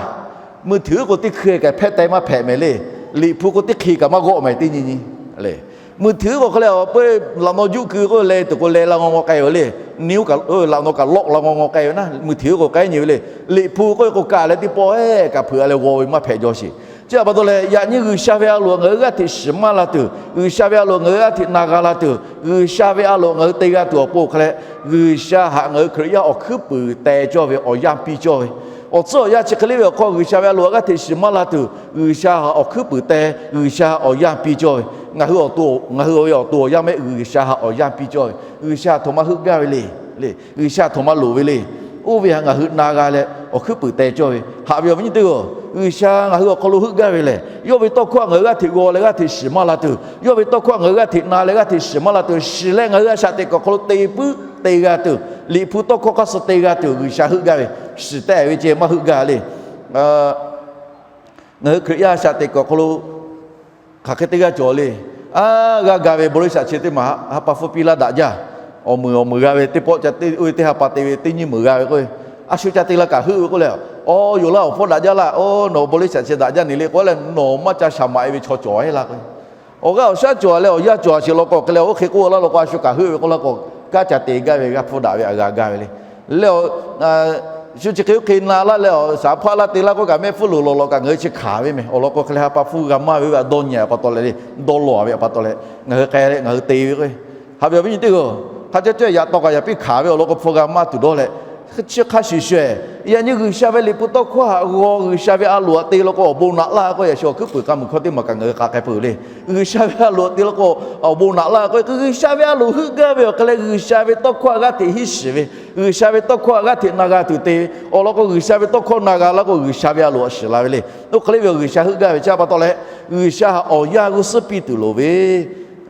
mui htuiˍ k'o teˇ hkui kaꞈ hpehˇ teh maˇ hpehꞈ mehˍ le. Liꞈ hpu k'o teˇ hkui kaꞈ maˇ g'awˆ mehˍ teˇ nyi nyi le. Mui htuiˍ k'o hk'e leh a peuˬ laꞈ naw juˆ keu k'o leh tuˬ k'o leh la ngaw ngaw k'ai ve le. Ni laꞈ naw kaꞈ lawˆ la ngaw ngaw k'ai ve naˉ, mui htuiˍ k'o k'ai nyi ve le. Liꞈ hpu k'o k'o kaꞈ leh teˇ pawˆ ehˉ kaꞈ hpeuꞈ leh g'aw ve maˇ hpehꞈ jaw sheˍ. Chi a pa taw leh yaꞈ nyi G'uiˬsha ve a loˍ ngaˬ hui g'aˇ hteꞈ shiˍ maˇ la tuˬ, G'uiˬsha ve a loˍ ngaˬ hui g'aˇ hteꞈ na g'a la tuˬ, G'uiˬsha ve a loˍ ngaˬ hui te g'a tuˬ awˬ pon hk'e leh, G'uiˬsha haꞈ ngaˬ hui Hkriꞈ yaˇ awˬ hkuiˉ puiˍ teh cawˇ ve awˬ yanˇ piˇ cawˇ ve, awˬ tcuhˉ awˬ yanˇ chi hk'e le ve awˬ hk'aw G'uiˬsha ve a loˍ g'aˇ hteꞈ shiˍ maˇ la tuˬ, G'uiˬsha haꞈ awˬ hkuiˉ puiˍ teh, G'uiˬsha awˬ yanˇ piˇ cawˇ ve, ngaˬ hui awˬ to, ngaˬ hui ve awˬ to awˬ yanˇ mehˆ G'uiˬsha haꞈ awˬ yanˇ piˇ cawˇ ve, G'uiˬsha htoꞈ ma heuˆ gaˇ ve le, le G'uiˬsha htoꞈ ma loˍ ve le. Oˇ ve htaꞈ ngaˬ hui na g'a leh awˬ hkuiˉ puiˍ teh cawˇ ve. Haꞈ ve awˬ viˉ nyi teˇ g'aˇ, G'uiˬsha ngaˬ hui awˬ hk'aw lo heuˆ gaˇ ve lehˬ, yawˇ ve tawˇ hkawˇ ngaˬ hui g'aˇ hteꞈ g'aw leh g'aˇ hteꞈ shiˍ maˇ la tuˬ, yawˇ ve tawˇ hkawˇ ngaˬ hui g'aˇ hteꞈ na leh g'aˇ hteꞈ shiˍ maˇ la tuˬ, shiˍ leh ngaˬ hui a shaꞈ teꞈ kuiˬ awˬ hk'aw lo te puiˉ te g'a tuˬ, Liꞈ hpu tawˇ hkawˇ hk'aˇ suh te g'a tuˬ G'uiˬsha heuˆ gaˇ ve. Shiˍ tehˬ ve ceh maˇ heuˆ gaˇ le. Ngaˬ hui Hkriꞈ yaˇ a shaꞈ teꞈ kuiˬ awˬ hk'aw lo hk'aˬ hk'e teˇ g'aˇ cawˬ le. A, g'a gaˬ ve บริษัท chi teˇ maˬ ha pa hpfuhˇ piˇ laˇ daꞈ jaˇ. awˬ meunˍ awˬ meunˍ g'a ve teˇ pawˆ ca te oˇ ve teˇ ha pa te ve teˇ nyiˇ meunˍ g'a ve k'o, a shu ca te la kaꞈ heuˆ ve k'oˆ leh, Awˬ, yoˬ laˇ, awˬ hpawˇ daꞈ jaˇ laˇ. Awˬ, nawˬ awˬ bon liˇ shaꞈ chi daꞈ jaˇ ne le k'o leh, nawˬ maˇ ca shaˍ maꞈ e ve chaw cawˬ a heˆ laˇ k'o, awˬ g'aˇ awˬ shaˉ cawˬ a leh awˬ yanˇ cawˬ a sheˍ law k'o, hk'e leh oˇ hk'e k'oˆ laˇ law k'o, a shu kaꞈ heuˆ ve k'oˆ laˇ k'o, kanˉ ca te gaˇ ve g'aˇ hpfuhˇ daꞈ ve a g'a gaˇ ve le. Leh awˬ shu chi hk'e oˇ hk'e na laˇ leh awˬ shaˍ hpaˆ laˇ te laˇ k'oˆ kaꞈ, mehˆ hpfuhˇ loˍ lawˬ lawˬ kaꞈ ngaˬ hui chi hkanˍ ve mehˬ. Awˬ lawn k'o hk'e leh ha pa hpfuhˇ g'a maˇ ve a dawˇ nyi a pa taw leh le, dawˇ law a ve a pa taw leh, ngaˬ hui k'ai leh ngaˬ hui te ve k'o, haꞈ ve awˬ viˉ nyi teˇ g'aˇ, hk'a caˇ caˇ yaꞈ taw kaꞈ yaꞈ piˇ hkanˍ ve awˬ lawn k'o hpfuhˇ g'a maˇ tuˬ dawˇ leh, chi hk'a shuˍ shuˍ, yaꞈ nyi G'uiˬsha ve liꞈ hpu tawˇ hkawˇ htaꞈ g'aw G'uiˬsha ve a loˍ htaꞈ te law k'o awˬ bon naꞈ laˇ k'oˆ, yaꞈ shu awˬ hkuiˉ puiˍ k'a muiˬ hkawˇ teˇ maˬ kaꞈ ngaˬ hui k'a k'ai peuˬ le. G'uiˬsha ve a loˍ htaꞈ te law k'o awˬ bon naꞈ laˇ k'oˆ, G'uiˬsha ve a loˍ heuˆ gaˇ ve awˬ hk'e leh G'uiˬsha ve tawˇ hkawˇ htaꞈ g'aˇ hteꞈ hiˉ shiˍ ve, G'uiˬsha ve tawˇ hkawˇ htaꞈ g'aˇ hteꞈ na g'a tuˬ te ve awˬ lawn k'o, G'uiˬsha ve tawˇ hkawˇ na g'a laˇ k'o G'uiˬsha ve a loˍ htaꞈ shiˍ la ve le. Oˇ hk'e le ve G'uiˬsha heuˆ gaˇ ve chi pa taw leh, G'uiˬsha htaꞈ awˬ yanˇ g'uˇ suhˉ piˇ tuˬ loˍ ve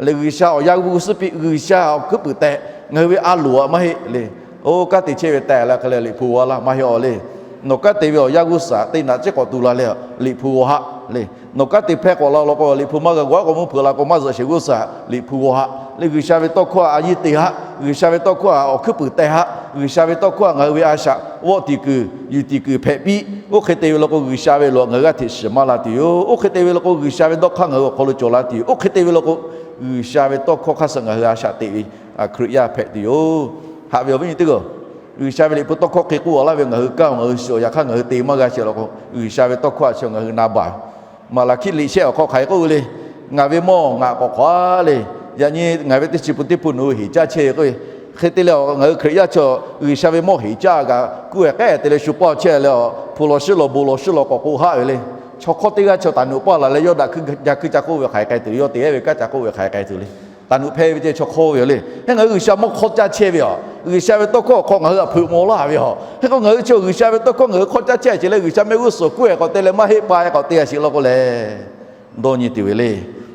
le. G'uiˬsha awˬ yanˇ g'uˇ suhˉ piˇ, G'uiˬsha awˬ hkuiˉ puiˍ tehꞈ ngaˬ hui ve a loˍ htaꞈ maˇ heˆ le. Oˇ kanˉ te chehˇ ve tehꞈ la hk'e leh liꞈ hpu g'aw laˇ maˇ heˆ a le. Nawˬ kanˉ te ve awˬ yanˇ g'uˇ suhˍ teˇ naꞈ ciˉ k'awꞈ tu la leh liꞈ hpu g'aw haˆ le. Nawˬ kanˉ te hpehˇ k'awꞈ la law k'o liꞈ hpu maˇ g'a g'aw k'o mvuhˇ hpeuꞈ la k'o maˇ zuhꞈ sheˍ g'uˇ suhˍ liꞈ hpu g'aw haˆ le. G'uiˬsha ve tawˇ hkawˇ htaꞈ a yiˇ te haˆ. G'uiˬsha ve tawˇ hkawˇ htaꞈ awˬ hkuiˉ puiˍ teh haˆ. G'uiˬsha ve tawˇ hkawˇ htaꞈ ngaˬ hui ve a shaꞈ vawˆ tiˍ kuiˬ yuˬ tiˍ kuiˬ hpehꞈ piˇ. Oˇ hk'e te ve law k'o G'uiˬsha ve loꞈ ngaˬ hui g'aˇ hteꞈ shiˍ maˇ la tuˬ yoˬ. Oˇ hk'e te ve law k'o G'uiˬsha ve dawˇ hk'aˇ ngaˬ hui awˬ hk'aw lo cawˬ la tuˬ yoˬ. Oˇ hk'e te ve law k'o G'uiˬsha ve tawˇ hkawˇ hk'aˇ suh ngaˬ hui a shaꞈ teꞈ ve Hkriꞈ yaˇ hpehꞈ tuˬ yoˬ. Haꞈ ve awˬ viˉ nyi teˇ g'aˇ, G'uiˬsha ve liꞈ hpu tawˇ hkawˇ hk'e k'oˆ a laˇ ve ngaˬ hui kaˇ ngaˬ hui shiˍ awˬ yaꞈ hk'aˇ ngaˬ hui te maˇ g'a sheˍ law k'o, G'uiˬsha ve tawˇ hkawˇ a chi ngaˬ hui na baˬ. Maˍlaˍhkiˆ liꞈ shehˆ awˬ hk'aw hk'aˬ hk'e k'oˆ ve le. Ngaˬ ve mawˇ ngaˬ k'awꞈ hk'awꞈ a le. Yaꞈ nyi ngaˬ ve teˇ chi pun teˇ pun nawˬ hui heˍ caˇ chehˇ ve k'oˆ ve. Hk'e te leh ngaˬ hui Hkriꞈ yaˇ chaw G'uiˬsha ve mawˇ heˍ caˇ kaꞈ kuˇ ehˍ k'ehˉ te leh shu paˇ chehˇ leh, hpu law shiˉ law bon law shiˉ law k'awꞈ k'oˆ haˆ ve le. Chaw hk'awˇ teˇ g'aˇ chaw taˍ nuꞈ paˇ laˬ leh yawˇ daꞈ hkuiˇ ja hkuiˇ ca k'oˆ ve hk'aˬ hk'e k'ai tuˬ, yawˇ te ehˉ ve kanˉ ca k'oˆ ve hk'aˬ hk'e k'ai tuˬ le. Taˍ nuꞈ hpehˇ ve ceh chaw hk'awˇ ve yoˬ le. Hk'e ngaˬ hui G'uiˬsha mawˇ hk'awˇ caˇ chehˇ ve a, G'uiˬsha ve tawˇ hkawˇ awˬ hk'aw ngaˬ hui htaꞈ hpeuꞈ maw laˇ ve a. Hk'e k'o ngaˬ hui chi G'uiˬsha ve tawˇ hkawˇ ngaˬ hui hk'awˇ caˇ chehˇ a ce leh G'uiˬsha mehˆ g'uˇ suhˍ kuˇ ehˍ k'awꞈ te leh maˇ heˆ pa ehˍ k'awꞈ te a sheˍ law k'o lehˬ, dawˇ nyi tuˬ ve le.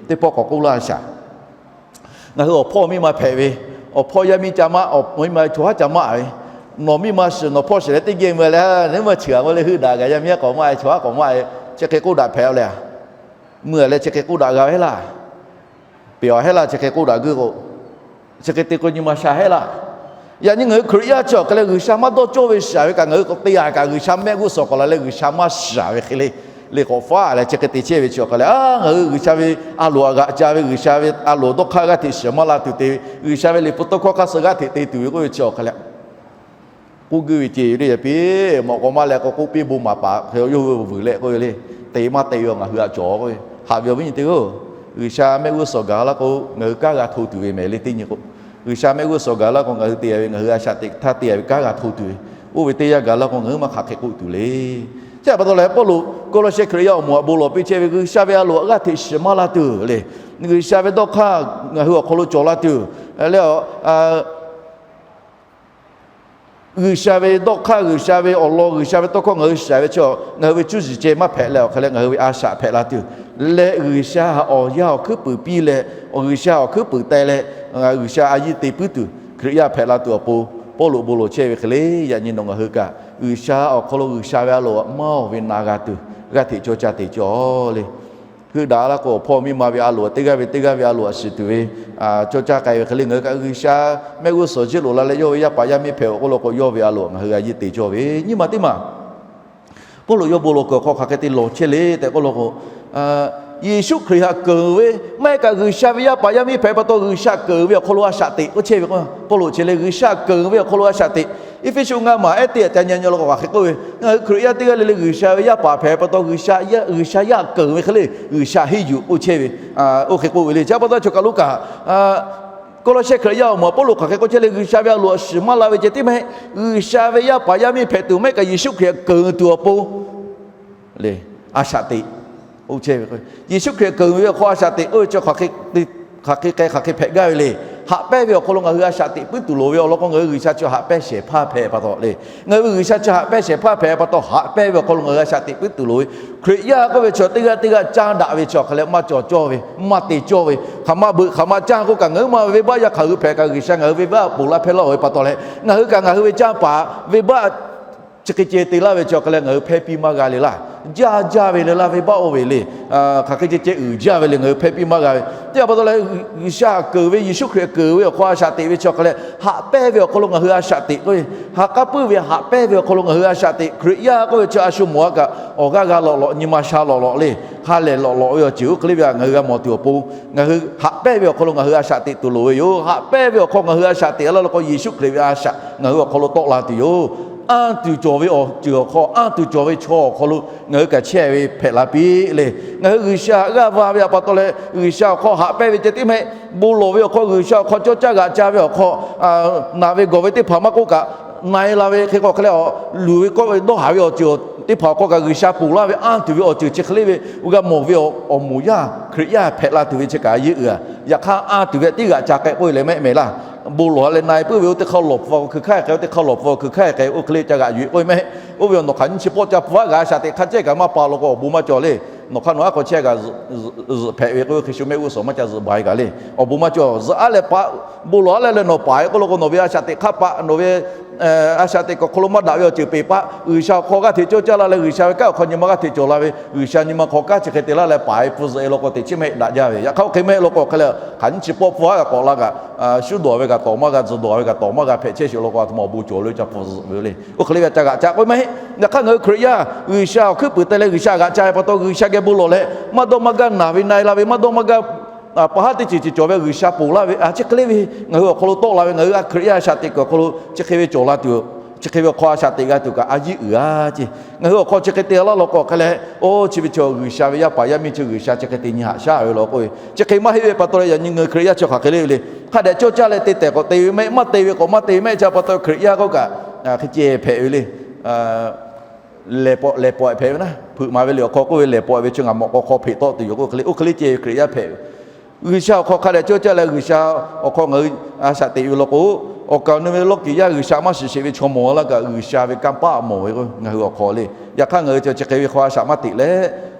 Teˇ pawˆ k'awꞈ k'oˆ laˇ shaˍ. Ngaˬ hui awˬ hpawˇ miˇ ma hpehꞈ ve, awˬ hpawˇ yaˇ miˇ ca maˆ, awˬ miˇ ma chaw haˉ ca maˆ ve, nawˬ miˇ ma shiˍ nawˬ hpawˇ shiˍ leh teˇ geh mui leh, nawˬ ma chi g'a maˇ leh heuˆ daꞈ kaꞈ yaˇ miˇ haˉ k'awꞈ maˆ e, chaw haˉ k'awꞈ maˆ e, chi hk'e k'oˆ daꞈ hpehꞈ a le. Mui a leh chi hk'e k'oˆ daꞈ g'a heˆ laˇ. Peꞈ awˬ heˆ laˇ chi hk'e k'oˆ daꞈ guˇ k'o, chi hk'e te k'o nyi ma sha heˆ laˇ. Yaꞈ nyi ngaˬ hui Hkriꞈ yaˇ chi awˬ hk'e leh G'uiˬsha maˇ dawˇ cawˇ ve shiˍ ve kaꞈ ngaˬ hui k'awꞈ te a kaꞈ G'uiˬsha mehˆ g'uˇ suhˍ k'awꞈ la leh G'uiˬsha maˇ shiˍ ve hk'e le. Le k'awꞈ faˉ leh chi hk'e te chehˇ ve chi awˬ hk'e leh, a, ngaˬ hui G'uiˬsha ve a loˍ htaꞈ g'aꞈ ca ve, G'uiˬsha ve a loˍ dawˇ hk'aˇ g'aˇ hteꞈ shiˍ maˇ la tuˬ te ve, G'uiˬsha ve liꞈ hpu tawˇ hkawˇ hk'aˇ suh g'aˇ hteꞈ te tuˬ ve k'oˆ ve chi awˬ hk'e leh, k'oˆ guˇ ve ce le yaꞈ piˇ mawꞈ k'aw maˇ leh k'o k'oˆ piˇ bon maˍ paˍ hk'e yawˇ hui vuiˬ leh k'oˆ ve le. Te maˇ te ve ngaˬ hui htaꞈ cawˬ k'oˆ ve. Haꞈ ve awˬ viˉ nyi teˇ g'aˇ-oˬ, G'uiˬsha mehˆ g'uˇ suhˍ gaˬ laˇ k'o ngaˬ hui kanˉ g'a hto tuˬ ve mehˍ le teˇ nyi k'o, G'uiˬsha mehˆ g'uˇ suhˍ gaˬ laˇ k'o ngaˬ hui te a ve, ngaˬ hui a shaꞈ teꞈ htaˇ te a ve kanˉ g'a hto tuˬ ve, oˇ ve teˇ yanˇ gaˬ laˇ k'o ngaˬ hui maˇ hk'aˬ hk'e k'oˆ tuˬ le. Chi pa taw leh Pawˇluꞈ Kawˇlawˇsehˇ Hkriꞈ yaˇ awˬ moˍ htaꞈ bon lawˬ piˇ chehˇ ve, G'uiˬsha ve a loˍ htaꞈ g'aˇ hteꞈ shiˍ maˇ la tuˬ le. G'uiˬsha ve dawˇ hk'aˇ ngaˬ hui awˬ hk'aw lo cawˬ la tuˬ le. G'uiˬsha ve dawˇ hk'aˇ, G'uiˬsha ve awˬ lawn, G'uiˬsha ve tawˇ hkawˇ ngaˬ hui shiˍ ve chi ngaˬ hui ve cuˇ yiˍ ceh maˇ hpehꞈ leh awˬ hk'e leh ngaˬ hui ve a shaꞈ hpehꞈ la tuˬ leh, G'uiˬsha awˬ yanˇ awˬ hkuiˉ puiˍ piˇ leh, G'uiˬsha awˬ hkuiˉ puiˍ teh leh, G'uiˬsha a yiˇ te puiˉ tuˬ Hkriꞈ yaˇ hpehꞈ la tuˬ awˬ pon Pawˇluꞈ bon lawˬ chehˇ ve hk'e le. Yaꞈ nyi nawˬ ngaˬ hui kaꞈ G'uiˬsha awˬ hk'aw lo G'uiˬsha ve a loˍ maˇ oˬ ve na g'a tuˬ g'aˇ hteꞈ cawˇ caˇ te cawˇ le. Heuˆ daꞈ laˇ k'o awˬ hpawˇ miˇ ma ve a loˍ, teˇ g'aˇ ve teˇ g'aˇ ve a loˍ htaꞈ shiˍ tuˬ ve cawˇ caˇ k'ai ve hk'e le. Ngaˬ hui kaꞈ G'uiˬsha mehˆ g'uˇ suhˍ jiˇ loꞈ la leh yawˇ ve yaˇ paˍ yaˇ miˇ hpehꞈ awˬ k'oˆ law k'o, yawˇ ve a loˍ ngaˬ hui a yiˇ te cawˇ ve nyi ma teˇ maˬ Pawˇluꞈ yawˇ bon lawˬ kuiˬ awˬ hk'aw hk'aˬ hk'e te lawˬ chehˇ le tehꞈ k'oˆ law k'o, Yeˍsuˆ Hkriꞈ htaꞈ keunˍ ve maˇ heˆ kaꞈ G'uiˬsha ve yaˇ paˍ yaˇ miˇ hpehꞈ pa taw G'uiˬsha keunˍ ve awˬ hk'aw lo a shaꞈ teꞈ k'oˆ chehˇ ve k'o, Pawˇluꞈ chi lehˬ G'uiˬsha keunˍ ve awˬ hk'aw lo a shaꞈ teꞈ. Eˇfeˇsuꞈ ngaˇ maˬ ehˉ teˇ htaꞈ ca nyi nyi law k'o hk'aˬ hk'e k'oˆ ve, ngaˬ hui Hkriꞈ yaˇ teˇ g'aˇ le le G'uiˬsha ve yaˇ paˍ hpehꞈ pa taw G'uiˬsha yaˇ keunˍ ve hk'e le G'uiˬsha henˇ yuˬ k'oˆ chehˇ ve, oˇ hk'e k'oˆ ve le. Chi pa taw chaw kaˬ lo kaꞈ Kawˇlawˇsehˇ Hkriꞈ yaˇ awˬ moˍ Pawˇluꞈ hk'aˬ hk'e k'oˆ chehˇ le, G'uiˬsha ve a loˍ htaꞈ shiˍ maˇ la ve ceh tiˉ maˇ heˆ. G'uiˬsha ve yaˇ paˍ yaˇ miˇ hpehꞈ tuˬ maˇ heˆ kaꞈ Yeˍsuˆ Hkriꞈ htaꞈ keunˍ tuˬ awˬ pon le, a shaꞈ teꞈ. Yeˍsuˆ Hkriꞈ htaꞈ keunˍ ve awˬ hk'aw a shaꞈ teꞈ k'oˆ ve chi hk'aˬ hk'e k'ai hk'aˬ hk'e hpehꞈ gaˇ ve le. Haꞈ pehnˇ ve awˬ hk'aw lo ngaˬ hui a shaꞈ teꞈ puiˉ tuˬ loˍ ve awˬ lawn k'o, ngaˬ hui G'uiˬsha chi haꞈ pehnˇ shehˍ hpaˇ hpehꞈ pa taw le. Ngaˬ hui ve G'uiˬsha chi haꞈ pehnˇ shehˍ hpaˇ hpehꞈ pa taw, haꞈ pehnˇ ve awˬ hk'aw lo ngaˬ hui a shaꞈ teꞈ puiˉ tuˬ loˍ ve. Hkriꞈ yaˇ k'oˆ ve chaw teˇ g'aˇ teˇ g'aˇ caˇ daꞈ ve chi awˬ hk'e leh maˇ cawˬ cawˇ ve, maˇ te cawˇ ve, hk'aˬ ma beuꞈ hk'aˬ ma caˇ k'oˆ kaꞈ ngaˬ hui ma venˇbaˆ yaˇ hk'aˬ hui hpehꞈ kaꞈ G'uiˬsha ngaˬ hui venˇbaˆ ponˬ laˇ hpehˇ laˇ-oˬ ve pa taw leh, ngaˬ hui kaꞈ ngaˬ hui ve caˇ paˍ venˇbaˆ chi hk'e ceh te laˇ ve chi awˬ hk'e leh ngaˬ hui hpehˇ piˇ maˇ g'a le laˇ. jaˇ jaˇ ve le laˇ ve baˆ oˇ ve le. Hk'aˬ hk'e ceh ceh uiˍ jaˇ ve le ngaˬ hui hpehˇ piˇ maˇ g'a ve. Teˇ hpaˍ pa taw leh, G'uiˬsha keunˍ ve, Yeˍsuˆ Hkriꞈ keunˍ ve awˬ hk'aw a shaꞈ teꞈ ve chi awˬ hk'aw leh, haꞈ pehnˇ ve awˬ hk'aw lo ngaˬ hui a shaꞈ teꞈ k'oˆ ve, ha k'aˉ puiˉ ve haꞈ pehnˇ ve awˬ hk'aw lo ngaˬ hui a shaꞈ teꞈ. Hkriꞈ yaˇ k'oˆ ve chi a shu mawˬ a kaꞈ, awˬ g'aˇ g'a lawꞈ lawꞈ, nyi ma sha lawꞈ lawꞈ le, ha lehˬ lawꞈ lawꞈ ve awˬ ceuˬ oˇ hk'e le ve htaꞈ ngaˬ hui g'a mawˬ tuˬ awˬ pon, ngaˬ hui haꞈ pehnˇ ve awˬ hk'aw lo ngaˬ hui a shaꞈ teꞈ tuˬ loˍ ve yoˬ. Haꞈ pehnˇ ve awˬ hk'aw ngaˬ hui a shaꞈ teꞈ laˇ law k'o, Yeˍsuˆ Hkriꞈ ve a shaꞈ ngaˬ hui awˬ hk'aw lo tawˆ la tuˬ yoˬ. Anˇ tuˬ cawˬ ve awˬ ceuˬ awˬ hk'aw, anˇ tuˬ cawˬ ve chaw awˬ hk'aw lo ngaˬ hui kaꞈ chehˇ ve hpehꞈ la piˇ le. Ngaˬ hui G'uiˬsha g'aˇ va ve htaꞈ pa taw leh, G'uiˬsha awˬ hk'aw haꞈ pehnˇ ve ceh tiˉ mehˆ, bon lawˬ ve awˬ hk'aw G'uiˬsha awˬ hk'aw cawˇ caˇ g'aꞈ ca ve awˬ hk'aw, naˬ ve gawˬ ve teˇ hpaˍ maˇ k'oˆ kaꞈ, na-e la ve hk'e k'o hk'e leh, luˬ ve kawˆ ve dawˇ haˍ ve awˬ ceuˬ teˇ hpaˍ awˬ hk'aw kaꞈ G'uiˬsha ponˬ laˇ ve anˇ tuˬ ve awˬ ceuˬ chi hk'e le ve g'a mawˬ ve awˬ moˍ yaˇ Hkriꞈ yaˇ hpehꞈ la tuˬ ve chi kaꞈ a yeˇ uiˍ a. Yaꞈ hk'aˇ anˇ tuˬ ve teˇ g'aꞈ ca k'ai k'oˆ ve leh mehˆ mehˍ laˇ. Bon lawˬ leh na-e puiˉ ve oˇ teˇ hk'aˇ lawˬ hpu a hkui hk'aˇ hk'e, oˇ teˇ hk'aˇ lawˬ hpu a hkui hk'aˇ hk'e, oˇ hk'e le ca g'aꞈ yuˬ e k'oˆ ve mehˆ. Oˇ ve awˬ nawˬ hk'aˬ nyiˇ chi pawˆ ca hpu aˉ g'aꞈ a shaꞈ teꞈ hk'a cehˇ kaꞈ maˇ pa law k'o awˬ bon maˇ cawˬ le. Nawˬ hk'aˇ nawˬ aˉ hk'aw chehˇ kaꞈ zuhꞈ hpehꞈ ve k'oˆ ve hk'e shu mehˆ g'uˇ suhˍ maˇ ca zuhꞈ ba e kaꞈ le, awˬ bon maˇ cawˬ. Zuhꞈ aˉ leh paˍ, bon lawˬ aˉ leh leh nawˬ paˍ e k'oˆ law k'o, nawˬ ve a shaꞈ teꞈ hk'aˇ paˆ, nawˬ ve a shaꞈ teꞈ kuiˬ awˬ hk'aw lo maˇ daꞈ ve awˬ ceuˬ peˬ paˆ, G'uiˬsha awˬ hk'aw g'aˇ hteꞈ cawˇ caˇ laˇ leh G'uiˬsha ve kanˉ awˬ hk'aw nyi ma g'aˇ hteꞈ cawˬ la ve, G'uiˬsha nyi ma hk'aw kanˉ chi hk'e te laˇ leh paˍ e hpu zuhꞈ e law k'o, teꞈ chiˉ mehˆ daꞈ jaˇ ve. Yaꞈ hk'aˇ oˇ hk'e mehˆ law k'o hk'e leh, hk'aˬ nyiˇ chi pawˆ hpu aˉ kaꞈ k'awꞈ la kaꞈ, shuˉ dawˬ ve kaꞈ tawˍ maˇ g'a, tzuhˬ dawˬ ve kaꞈ tawˍ maˇ g'a hpehꞈ chehˇ sheˍ law k'o, a htoꞈ ma awˬ bon cawˬ le ca hpu zuhꞈ ve le. Oˇ hk'e le ve ca g'aꞈ ca k'oˆ ve maˇ heˆ. Yaꞈ hk'aˇ ngaˬ hui Hkriꞈ yaˇ G'uiˬsha awˬ hkuiˉ puiˍ te leh G'uiˬsha g'aꞈ ca ve pa taw, G'uiˬsha geh bon lawˬ leh maˇ dawˇ maˇ gaˇ, naˬ ve na-e la ve maˇ dawˇ maˇ gaˇ, paˍ haˉ teˇ ceuˬ ceuˬ cawˬ ve G'uiˬsha ponˬ laˇ ve a chi hk'e le ve ngaˬ hui awˬ hk'aw lo tawˆ la ve, ngaˬ hui a Hkriꞈ yaˇ a shaꞈ teꞈ kuiˬ awˬ hk'aw lo chi hk'e ve cawˬ la tuˬ, chi hk'e ve awˬ hk'aw a shaꞈ teꞈ g'a tuˬ kaꞈ a yeˇ uiˍ a ceˇ. Ngaˬ hui awˬ hk'aw chi hk'e te laˇ law k'o hk'e leh, oˇ chi ve chaw G'uiˬsha ve yaˇ paˍ yaˇ miˇ chi G'uiˬsha chi hk'e te nyi haꞈ shaˉ ve law k'oˆ ve, chi hk'e maˇ heˆ ve pa taw leh, yaꞈ nyi ngaˬ hui Hkriꞈ yaˇ chi hk'aˬ hk'e le ve le. Hk'a dehꞈ cawˇ caˇ leh te tehˬ k'awꞈ te ve mehˆ, maˇ te ve k'awꞈ maˇ te ve mehˆ chi pa taw Hkriꞈ yaˇ k'oˆ kaꞈ hk'e ceh hpehꞈ ve le. Lehˬ pawꞈ lehˬ pawꞈ hpehꞈ ve naˉ, hpeuꞈ maˍ ve liꞈ awˬ hk'aw k'oˆ ve, lehˬ pawꞈ ve chi ngaˬ mawꞈ k'aw hk'aw hpeꞈ tawˆ tuˬ yoˬ k'oˆ hk'e le. Oˇ hk'e le ceh ve Hkriꞈ yaˇ hpehꞈ ve, G'uiˬsha awˬ hk'aw hk'a dehꞈ cawˇ caˇ leh G'uiˬsha awˬ hk'aw ngaˬ hui a shaꞈ teꞈ ve law k'o, awˬ kaˍ awˬ nu ve lawˇ kiˍ yaˇ G'uiˬsha maˇ shiˍ sheˍ ve chaw mawˬ laˇ kaꞈ, G'uiˬsha ve kanˇ paˆ mawˬ ve k'o ngaˬ hui awˬ hk'aw le. Yaꞈ hk'aˇ ngaˬ hui chi hk'e ve hk'aw a shaꞈ maˇ teꞈ leh,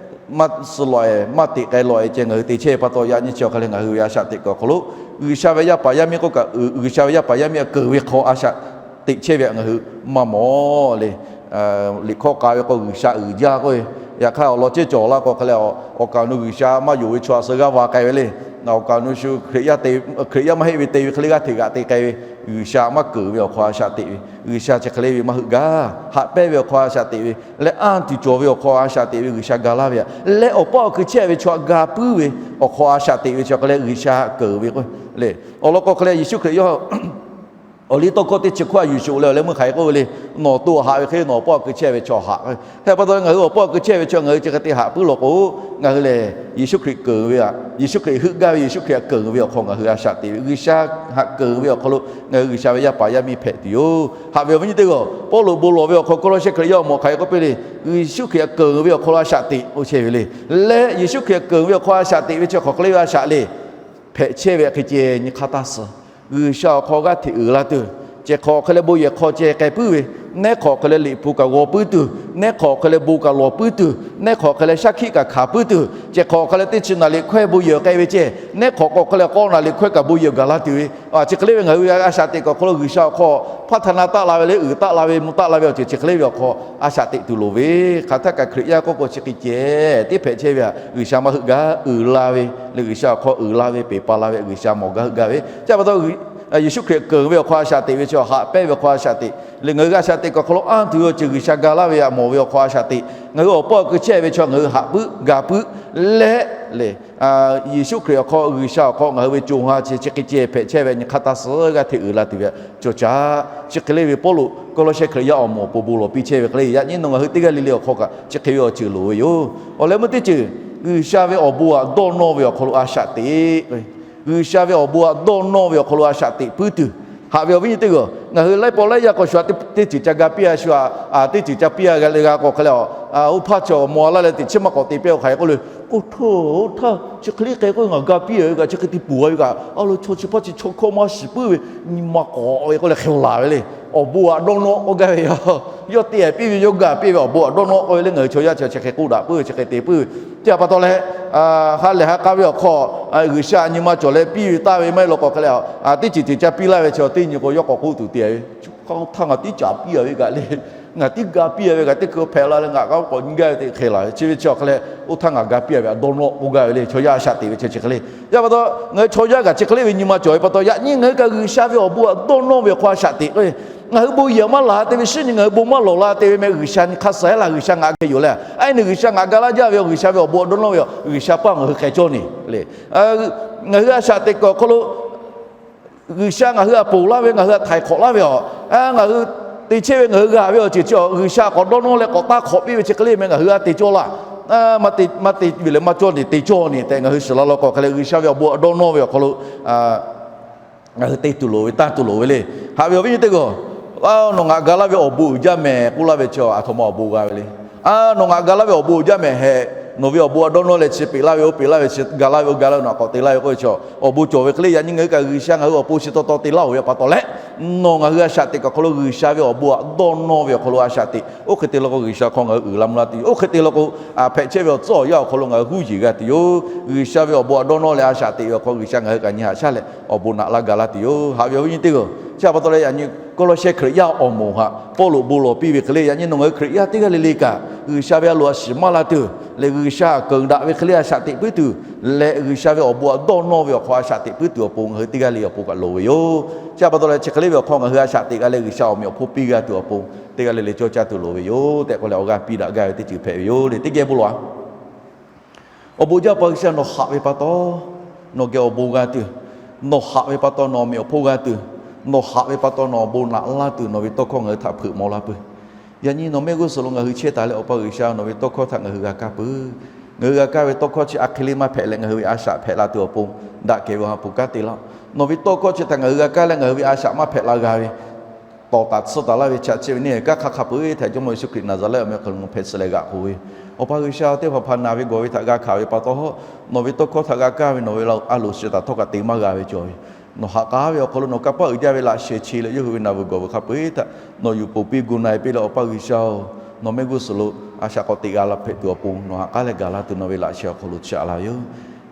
maˇ suh lawꞈ e maˇ teꞈ k'ai lawꞈ e ceh ngaˬ hui te chehˇ ve pa taw, yaꞈ nyi chi awˬ hk'aw leh ngaˬ hui ve a shaꞈ teꞈ kuiˬ awˬ hk'aw lo G'uiˬsha ve yaˇ paˍ yaˇ miˇ k'oˆ kaꞈ, G'uiˬsha ve yaˇ paˍ yaˇ miˇ a keunˍ ve hk'aw a shaꞈ teꞈ chehˇ ve htaꞈ ngaˬ hui maˇ mawˬ le. Liꞈ hkawˇ k'a ve k'o, G'uiˬsha uiˍ jaˇ k'oˆ ve. Yaꞈ hk'aˇ awˬ lawn cehˇ cawˬ la k'o hk'e leh, awˬ kaˍ awˬ nu G'uiˬsha maˇ yonˍ ve chaw a suh g'aˇ va k'ai ve le. Awˬ kaˍ awˬ nu shu Hkriꞈ yaˇ te, Hkriꞈ yaˇ maˇ heˆ ve te ve hk'e le g'aˇ hteꞈ g'aꞈ te k'ai ve, G'uiˬsha maˇ keunˍ ve awˬ hk'aw a shaꞈ teꞈ ve, G'uiˬsha chi hk'e le ve maˇ heuˆ gaˇ. Haꞈ pehnˇ ve awˬ hk'aw a shaꞈ teꞈ ve leh, anˇ tuˬ cawˬ ve awˬ hk'aw a shaꞈ teꞈ ve G'uiˬsha ga laˇ ve htaꞈ leh, awˬ paˆ awˬ kui chehˇ ve chaw g'a puiˉ ve awˬ hk'aw a shaꞈ teꞈ ve chi hk'e leh G'uiˬsha keunˍ ve k'o le. Awˬ lawn k'o hk'e leh Yeˍsuˆ Hkriꞈ yawˇ awˬ liˇ tawˇ hkawˇ teˇ chi hkawˇ a yuˬ shuˍ leh awˬ leh meuˇ hk'aˬ hk'e k'oˆ ve le. Nawˬ to haꞈ ve hk'e nawˬ awˬ paˆ awˬ kui chehˇ ve chaw haꞈ. Hk'e pa taw ngaˬ hui awˬ paˆ awˬ kui chehˇ ve chaw ngaˬ hui chi hk'e te haꞈ puiˉ law k'o, ngaˬ hui lehˬ Yeˍsuˆ Hkriꞈ keunˍ ve htaꞈ, Yeˍsuˆ Hkriꞈ heuˆ gaˇ ve, Yeˍsuˆ Hkriꞈ htaꞈ keunˍ ve awˬ hk'aw ngaˬ hui a shaꞈ teꞈ ve, G'uiˬsha htaꞈ keunˍ ve awˬ hk'aw lo ngaˬ hui G'uiˬsha ve yaˇ paˍ yaˇ miˇ hpehꞈ tuˬ yoˬ. Haꞈ ve awˬ viˉ nyi teˇ g'aˇ, Pawˇluꞈ bon lawˬ ve awˬ hk'aw Kawˇlawˇsehˇ Hkriꞈ yaˇ awˬ moˍ hk'aˬ hk'e k'oˆ piˇ le. Yeˍsuˆ Hkriꞈ htaꞈ keunˍ ve awˬ hk'aw lo a shaꞈ teꞈ k'oˆ chehˇ ve le. Leh Yeˍsuˆ Hkriꞈ htaꞈ keunˍ ve awˬ hk'aw lo a shaꞈ teꞈ ve chi hk'aˬ hk'e le ve a shaꞈ le. Hpehꞈ chehˇ ve hk'e ceh nyi hk'aˇ taˇ suh. G'uiˬsha awˬ hk'aw g'aˇ hteꞈ uiˍ la tuˬ, ceh hk'awꞈ hk'e leh bon yehˬ hk'aw ceh k'ai puiˉ ve, neˇ hk'awꞈ hk'e leh liꞈ hpu kaꞈ g'aw puiˉ tuˬ, neˇ hk'awꞈ hk'e leh bon kaꞈ lawˬ puiˉ tuˬ, neˇ hk'awꞈ hk'e leh shaˉ hkiˆ kaꞈ hkanˍ puiˉ tuˬ, ceh hk'awꞈ hk'e leh teˇ chi naˍ liꞈ hkawehˇ bon yehˬ k'ai ve ceh, neˇ hk'awꞈ k'awꞈ hk'e leh k'awˇ naˍ liꞈ hkawehˇ kaꞈ bon yehˬ gaˬ la tuˬ ve, chi hk'e le ve ngaˬ hui a shaꞈ teꞈ kuiˬ awˬ hk'aw lo G'uiˬsha awˬ hk'aw hpaˇ htaꞈ na taˆ la ve leh uiˍ taˆ la ve mvuh taˆ la ve awˬ ceuˬ chi hk'e le ve awˬ hk'aw a shaꞈ teꞈ tuˬ loˍ ve. Hk'aˬ htaˇ kaꞈ Hkriꞈ yaˇ k'oˆ k'o chi hk'e ceh tiˉ hpehꞈ chehˇ ve htaꞈ G'uiˬsha maˇ heuˆ gaˇ, uiˍ la ve leh G'uiˬsha awˬ hk'aw uiˍ la ve peˬ pa la ve G'uiˬsha mawˬ gaˇ heuˆ gaˇ ve. Chi pa taw Yeˍsuˆ Hkriꞈ keunˍ ve awˬ hk'aw a shaꞈ teꞈ ve chi haꞈ pehnˇ ve awˬ hk'aw a shaꞈ teꞈ leh ngaˬ hui a shaꞈ teꞈ kuiˬ awˬ hk'aw lo anˇ tuˬ ve awˬ ceuˬ G'uiˬsha ga laˇ ve htaꞈ mawˬ ve awˬ hk'aw a shaꞈ teꞈ, ngaˬ hui awˬ paˆ awˬ kui chehˇ ve chaw ngaˬ hui haꞈ puiˉ ga puiˉ leh le Yeˍsuˆ Hkriꞈ awˬ hk'aw G'uiˬsha awˬ hk'aw ngaˬ hui ve co ha chi chi hk'e ceh hpehꞈ chehˇ ve nyi hk'aˇ taˇ suh g'aˇ hteꞈ uiˍ la tuˬ ve cawˬ caˇ. Chi hk'e le ve Pawˇluꞈ Kawˇlawˇsehˇ Hkriꞈ yaˇ awˬ moˍ awˬ pon bon lawˬ piˇ chehˇ ve hk'e le, yaꞈ nyi nawˬ ngaˬ hui teˇ g'aˇ le le awˬ hk'aw kaꞈ chi hk'e ve awˬ ceuˬ loˍ ve yoˬ. Awˬ leh meuˇ teˇ ceuˬ G'uiˬsha ve awˬ bon htaꞈ dawˇ nawˇ ve awˬ hk'aw lo a shaꞈ teꞈ G'uiˬsha ve awˬ bon htaꞈ dawˇ nawˇ ve awˬ hk'aw lo a shaꞈ teꞈ puiˉ tuˬ, haꞈ ve awˬ viˉ nyi teˇ g'aˇ, ngaˬ hui laiˉ pawˆ laiˉ yaˇ k'awꞈ shu a teˇ ceuˬ ca ga piˇ a shu a, teˇ ceuˬ ca piˇ a g'a le g'a k'o hk'e leh, oˇ hpaˇ chaw maw a laˇ leh teꞈ chiˉ maˇ k'awꞈ te piˇ a hk'aˬ hk'e k'oˆ le. K'o htoˇ, oˇ htaˇ chi hk'e le hk'e k'oˆ ngaˬ ga piˇ a ve kaꞈ chi hk'e te puˬ a ve kaꞈ a lo chaw chi hpaˇ chi chaw hkawˇ maˇ shiˍ puiˉ ve nyi ma k'awꞈ ve k'oˆ leh hk'e laˬ ve le. Awˬ bon htaꞈ dawˇ nawˇ k'oˆ gaˇ ve yoˬ. Yawˇ te piˇ ve yawˇ ga piˇ ve awˬ bon htaꞈ dawˇ nawˇ k'oˆ ve le, ngaˬ hui chaw yaˇ chi chi hk'e k'oˆ daꞈ puiˉ ve chi hk'e te puiˉ ve. Chi htaꞈ pa taw leh ha lehˬ ha k'a ve awˬ hk'aw G'uiˬsha nyi ma cawˬ leh piˇ ve taˇ ve maˇ heˆ law k'o hk'e leh, teˇ ceuˬ ceuˬ ca piˇ laˇ ve chi teˇ nyi k'o yawˇ k'awꞈ k'oˆ tuˬ te ve Hk'aˇ oˇ htaˇ ngaˬ tiˉ caˍ piˇ a ve kaꞈ le, ngaˬ tiˉ ga piˇ a ve kaꞈ teˇ hkui hpehꞈ la leh ngaˬ k'aw k'awꞈ nyi gaˇ ve teˇ hk'e laˬ ve chi ve chi awˬ hk'e leh, oˇ htaˇ ngaˬ ga piˇ a ve htaꞈ dawˇ nawˇ k'oˆ gaˇ ve le. Chaw yaˇ a shaꞈ teꞈ ve chi chi hk'e le. Yaˇ pa taw ngaˬ hui chaw yaˇ kaꞈ chi hk'e le ve nyi ma cawˬ ve pa taw, yaꞈ nyi ngaˬ hui kaꞈ G'uiˬsha ve awˬ bon htaꞈ dawˇ nawˇ ve awˬ hk'aw a shaꞈ teꞈ k'o, ngaˬ hui bon yehˬ maˇ laˬ te ve shiˉ nyi ngaˬ hui bon maˇ lawˬ la te ve meh G'uiˬsha nyi hk'a suh hehˉ la G'uiˬsha ngaˬ geh yoˬ leh, a nyi G'uiˬsha ngaˬ ga laˇ jaˇ ve yoˬ. G'uiˬsha ve awˬ bon htaꞈ dawˇ nawˇ ve yoˬ. G'uiˬsha paˇ ngaˬ hui hk'e cawˇ ne le. Ngaˬ hui a shaꞈ teꞈ kuiˬ awˬ hk'aw lo G'uiˬsha ngaˬ hui htaꞈ ponˬ laˇ ve, ngaˬ hui htaꞈ htaiˍ hk'awꞈ laˇ ve yoˬ. Ngaˬ hui te chehˇ ve ngaˬ hui g'a ve awˬ ceuˬ chi G'uiˬsha k'awꞈ dawˇ nawˇ leh k'awꞈ taˇ hk'awꞈ piˇ ve chi hk'e le meh ngaˬ hui a te cawˇ laˇ. Maˇ te ve leh maˇ cawˇ ne te cawˇ ne tehꞈ ngaˬ hui shiˍ la law k'o hk'e leh G'uiˬsha ve awˬ bon htaꞈ dawˇ nawˇ ve awˬ hk'aw lo ngaˬ hui te tuˬ loˍ ve, tanˇ tuˬ loˍ ve le. Haꞈ ve awˬ viˉ nyi teˇ g'aˇ, nawˬ ngaˬ ga laˇ ve awˬ bon uiˍ jaˇ mehˍ k'oˆ laˇ ve chi a htoꞈ ma awˬ bon g'a ve le. Nawˬ ngaˬ ga laˇ ve awˬ bon uiˍ jaˇ mehˍ hehꞈ, nawˬ ve awˬ bon htaꞈ dawˇ nawˇ leh chi peꞈ laˇ ve oˇ peꞈ laˇ ve chi ga laˇ ve oˇ ga laˇ ve nawˬ k'awꞈ te laˇ ve k'oˆ ve chi awˬ bon cawˬ ve hk'e le. Yaꞈ nyi ngaˬ hui kaꞈ G'uiˬsha ngaˬ hui awˬ pon chi taw taw te laˇ oˬ ve pa taw leh, nawˬ ngaˬ hui a shaꞈ teꞈ kuiˬ awˬ hk'aw lo G'uiˬsha ve awˬ bon htaꞈ dawˇ nawˇ ve awˬ hk'aw lo a shaꞈ teꞈ, oˇ hk'e te law k'o G'uiˬsha hk'aw ngaˬ hui uiˍ la mvuh la tuˬ yoˬ. Oˇ hk'e te law k'o, hpehꞈ chehˇ ve awˬ tcuhˉ awˬ yanˇ awˬ hk'aw lo ngaˬ hui huˉ yeˬ g'a tuˬ yoˬ. G'uiˬsha ve awˬ bon htaꞈ dawˇ nawˇ leh a shaꞈ teꞈ ve awˬ hk'aw G'uiˬsha ngaˬ hui kaꞈ nyi haꞈ shaˉ leh awˬ bon naꞈ laˇ ga laˇ tuˬ yoˬ. Haꞈ ve awˬ viˉ nyi teˇ g'aˇ, chi a pa taw leh yaꞈ nyi Kawˇlawˇsehˇ Hkriꞈ yaˇ awˬ moˍ htaꞈ Pawˇluꞈ bon lawˬ piˇ ve hk'e le, yaꞈ nyi nawˬ ngaˬ hui Hkriꞈ yaˇ teˇ g'aˇ le le kaꞈ G'uiˬsha ve a loꞈ a shiˍ maˇ la tuˬ leh G'uiˬsha htaꞈ keunˍ daꞈ ve hk'e le a shaꞈ teꞈ puiˉ tuˬ leh G'uiˬsha ve awˬ bon htaꞈ dawˇ nawˇ ve awˬ hk'aw a shaꞈ teꞈ puiˉ tuˬ awˬ pon ngaˬ hui teˇ g'aˇ le awˬ pon kaꞈ loˍ ve yoˬ. Chi a pa taw leh chi hk'e le ve awˬ hk'aw ngaˬ hui a shaꞈ teꞈ g'a leh G'uiˬsha awˬ meꞈ awˬ hponˇ piˇ g'a tuˬ awˬ pon teˇ g'aˇ le le cawˇ caˇ tuˬ loˍ ve yoˬ tehꞈ k'oˆ leh awˬ g'aˇ piˇ daꞈ gaˇ ve teˇ ceuˬ hpehꞈ ve yoˬ le. Teˇ geh bon lawˬ a Awˬ bon jaˇ Awˬ pa G'uiˬsha, nawˬ haꞈ ve pa taw, nawˬ geh awˬ bon g'a tuˬ, nawˬ haꞈ ve pa taw nawˬ awˬ meꞈ awˬ hponˇ g'a tuˬ, nawˬ haꞈ ve pa taw nawˬ awˬ bon naꞈ laˇ tuˬ nawˬ ve tawˇ hkawˇ ngaˬ hui htaꞈ hpeuꞈ maw laˇ peuˬ. Yaꞈ nyi nawˬ mehˆ g'uˇ suhˍ lo ngaˬ hui chehˇ taˍ leh Awˬ pa G'uiˬsha, nawˬ ve tawˇ hkawˇ htaꞈ ngaˬ hui g'a kaˇ peuˬ. Ngaˬ hui g'a kaˇ ve tawˇ hkawˇ chi a hk'e le maˇ hpehꞈ leh ngaˬ hui ve a shaꞈ hpehꞈ la tuˬ awˬ pon daꞈ kehˬ ve Awˬ ha hpu kanˉ te laˇ-oˆ. Nawˬ ve tawˇ hkawˇ chi htaꞈ ngaˬ hui g'a kaˇ leh ngaˬ hui ve a shaꞈ maˇ hpehꞈ la g'a ve tawˍ taˍ tsuhˇ taˍ laˇ ve chaꞈ chehˇ ve neˇ kanˉ hk'a hk'a peuˬ htaꞈ Jawˇmawˇ Yeˍsuˆ Hkriꞈ Naˍzaˍrehˆ awˬ meh hk'aw lo hpehꞈ suh leh g'aꞈ k'oˬ ve, Awˬ pa G'uiˬsha, teˇ hpaˍ hpaˍ naˬ ve gawˬ ve htaꞈ g'a hkanˍ ve pa taw, nawˬ ve tawˇ hkawˇ htaꞈ g'a kaˇ ve nawˬ ve a loˍ shiˍ taˍ htawˇ kaꞈ te maˇ g'a ve cawˬ ve, nawˬ ha k'aˉ ve awˬ hk'aw lo nawˬ kanˇ paˆ uiˍ jaˇ ve laꞈ sheh che leh yawˇ hui ve naˬ vuiˬ gawˬ vuiˬ hk'a peu-eˬ htaꞈ nawˬ yuˬ poˬ piˇ gu na-e piˇ leh Awˬ pa G'uiˬsha-oˬ, nawˬ mehˆ g'uˇ suhˍ lo a shaꞈ k'awꞈ teꞈ g'a la hpehꞈ tuˬ awˬ pon nawˬ ha k'aˉ leh gaˬ la tuˬ nawˬ ve laꞈ sheh awˬ hk'aw lo chiˇ aꞈ la ve yoˬ.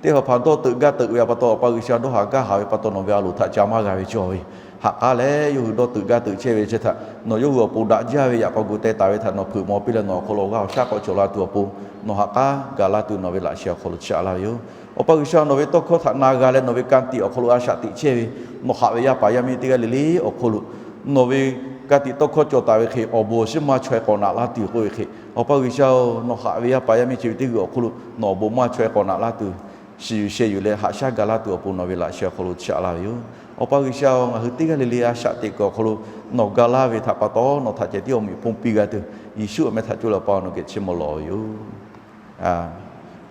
Teˇ hpaˍ hpaˍ dawˇ teuꞈ gaˇ teuꞈ ve pa taw Awˬ pa G'uiˬsha dawˇ haˍ gaˇ haˍ ve pa taw nawˬ ve a loˍ htaꞈ ca maˇ g'a ve cawˬ ve, ha k'aˉ leh yawˇ hui dawˇ teuꞈ gaˇ teuꞈ chehˇ ve chi htaꞈ nawˬ yawˇ hui awˬ pon daꞈ jaˇ ve yaꞈ k'aw gu teh taˍ ve htaꞈ nawˬ hpeuꞈ maw piˇ leh nawˬ awˬ hk'aw lo awˬ g'aˇ awˬ shaˉ k'awꞈ cawˬ la tuˬ awˬ pon nawˬ ha k'aˉ gaˬ la tuˬ nawˬ ve laꞈ sheh awˬ hk'aw lo chiˇ aꞈ la ve yoˬ. Awˬ pa G'uiˬsha, nawˬ ve tawˇ hkawˇ htaꞈ na g'a leh nawˬ ve ka tiꞈ awˬ hk'aw lo a shaꞈ teꞈ chehˇ ve nawˬ haꞈ ve yaˇ paˍ yaˇ miˇ teˇ g'aˇ le le awˬ hk'aw lo nawˬ ve ka tiꞈ tawˇ hkawˇ cawˬ taˍ ve hk'e awˬ bon awˬ shiˉ maˇ chaweh k'awꞈ naꞈ laˇ tuˬ k'oˆ ve hk'e, Awˬ pa G'uiˬsha-oˬ, nawˬ haꞈ ve yaˇ paˍ yaˇ miˇ chi ve teˇ g'uiˬ awˬ hk'aw lo nawˬ awˬ bon maˇ chaweh k'awꞈ naꞈ laˇ tuˬ, shiˍ yuˬ sheh yuˬ leh haꞈ shaˉ gaˬ laˇ tuˬ awˬ pon nawˬ ve laꞈ sheh awˬ hk'aw lo chiˇ aꞈ la ve yoˬ. Awˬ pa G'uiˬsha-oˬ, ngaˬ hui teˇ g'aˇ le le a shaꞈ teꞈ kuiˬ awˬ hk'aw lo nawˬ ga laˇ ve htaꞈ pa taw nawˬ htaꞈ ceh tiˉ awˬ meꞈ awˬ hponˇ piˇ g'a tuˬ, Yeˍsuˆ awˬ meh htaꞈ coˇ leh Awˬ pa nawˬ geh chiˇ mvuh lawˬ ve yoˬ.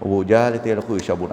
Awˬ bon jaˇ le teˇ g'aˇ le k'oˆ G'uiˬsha awˬ bon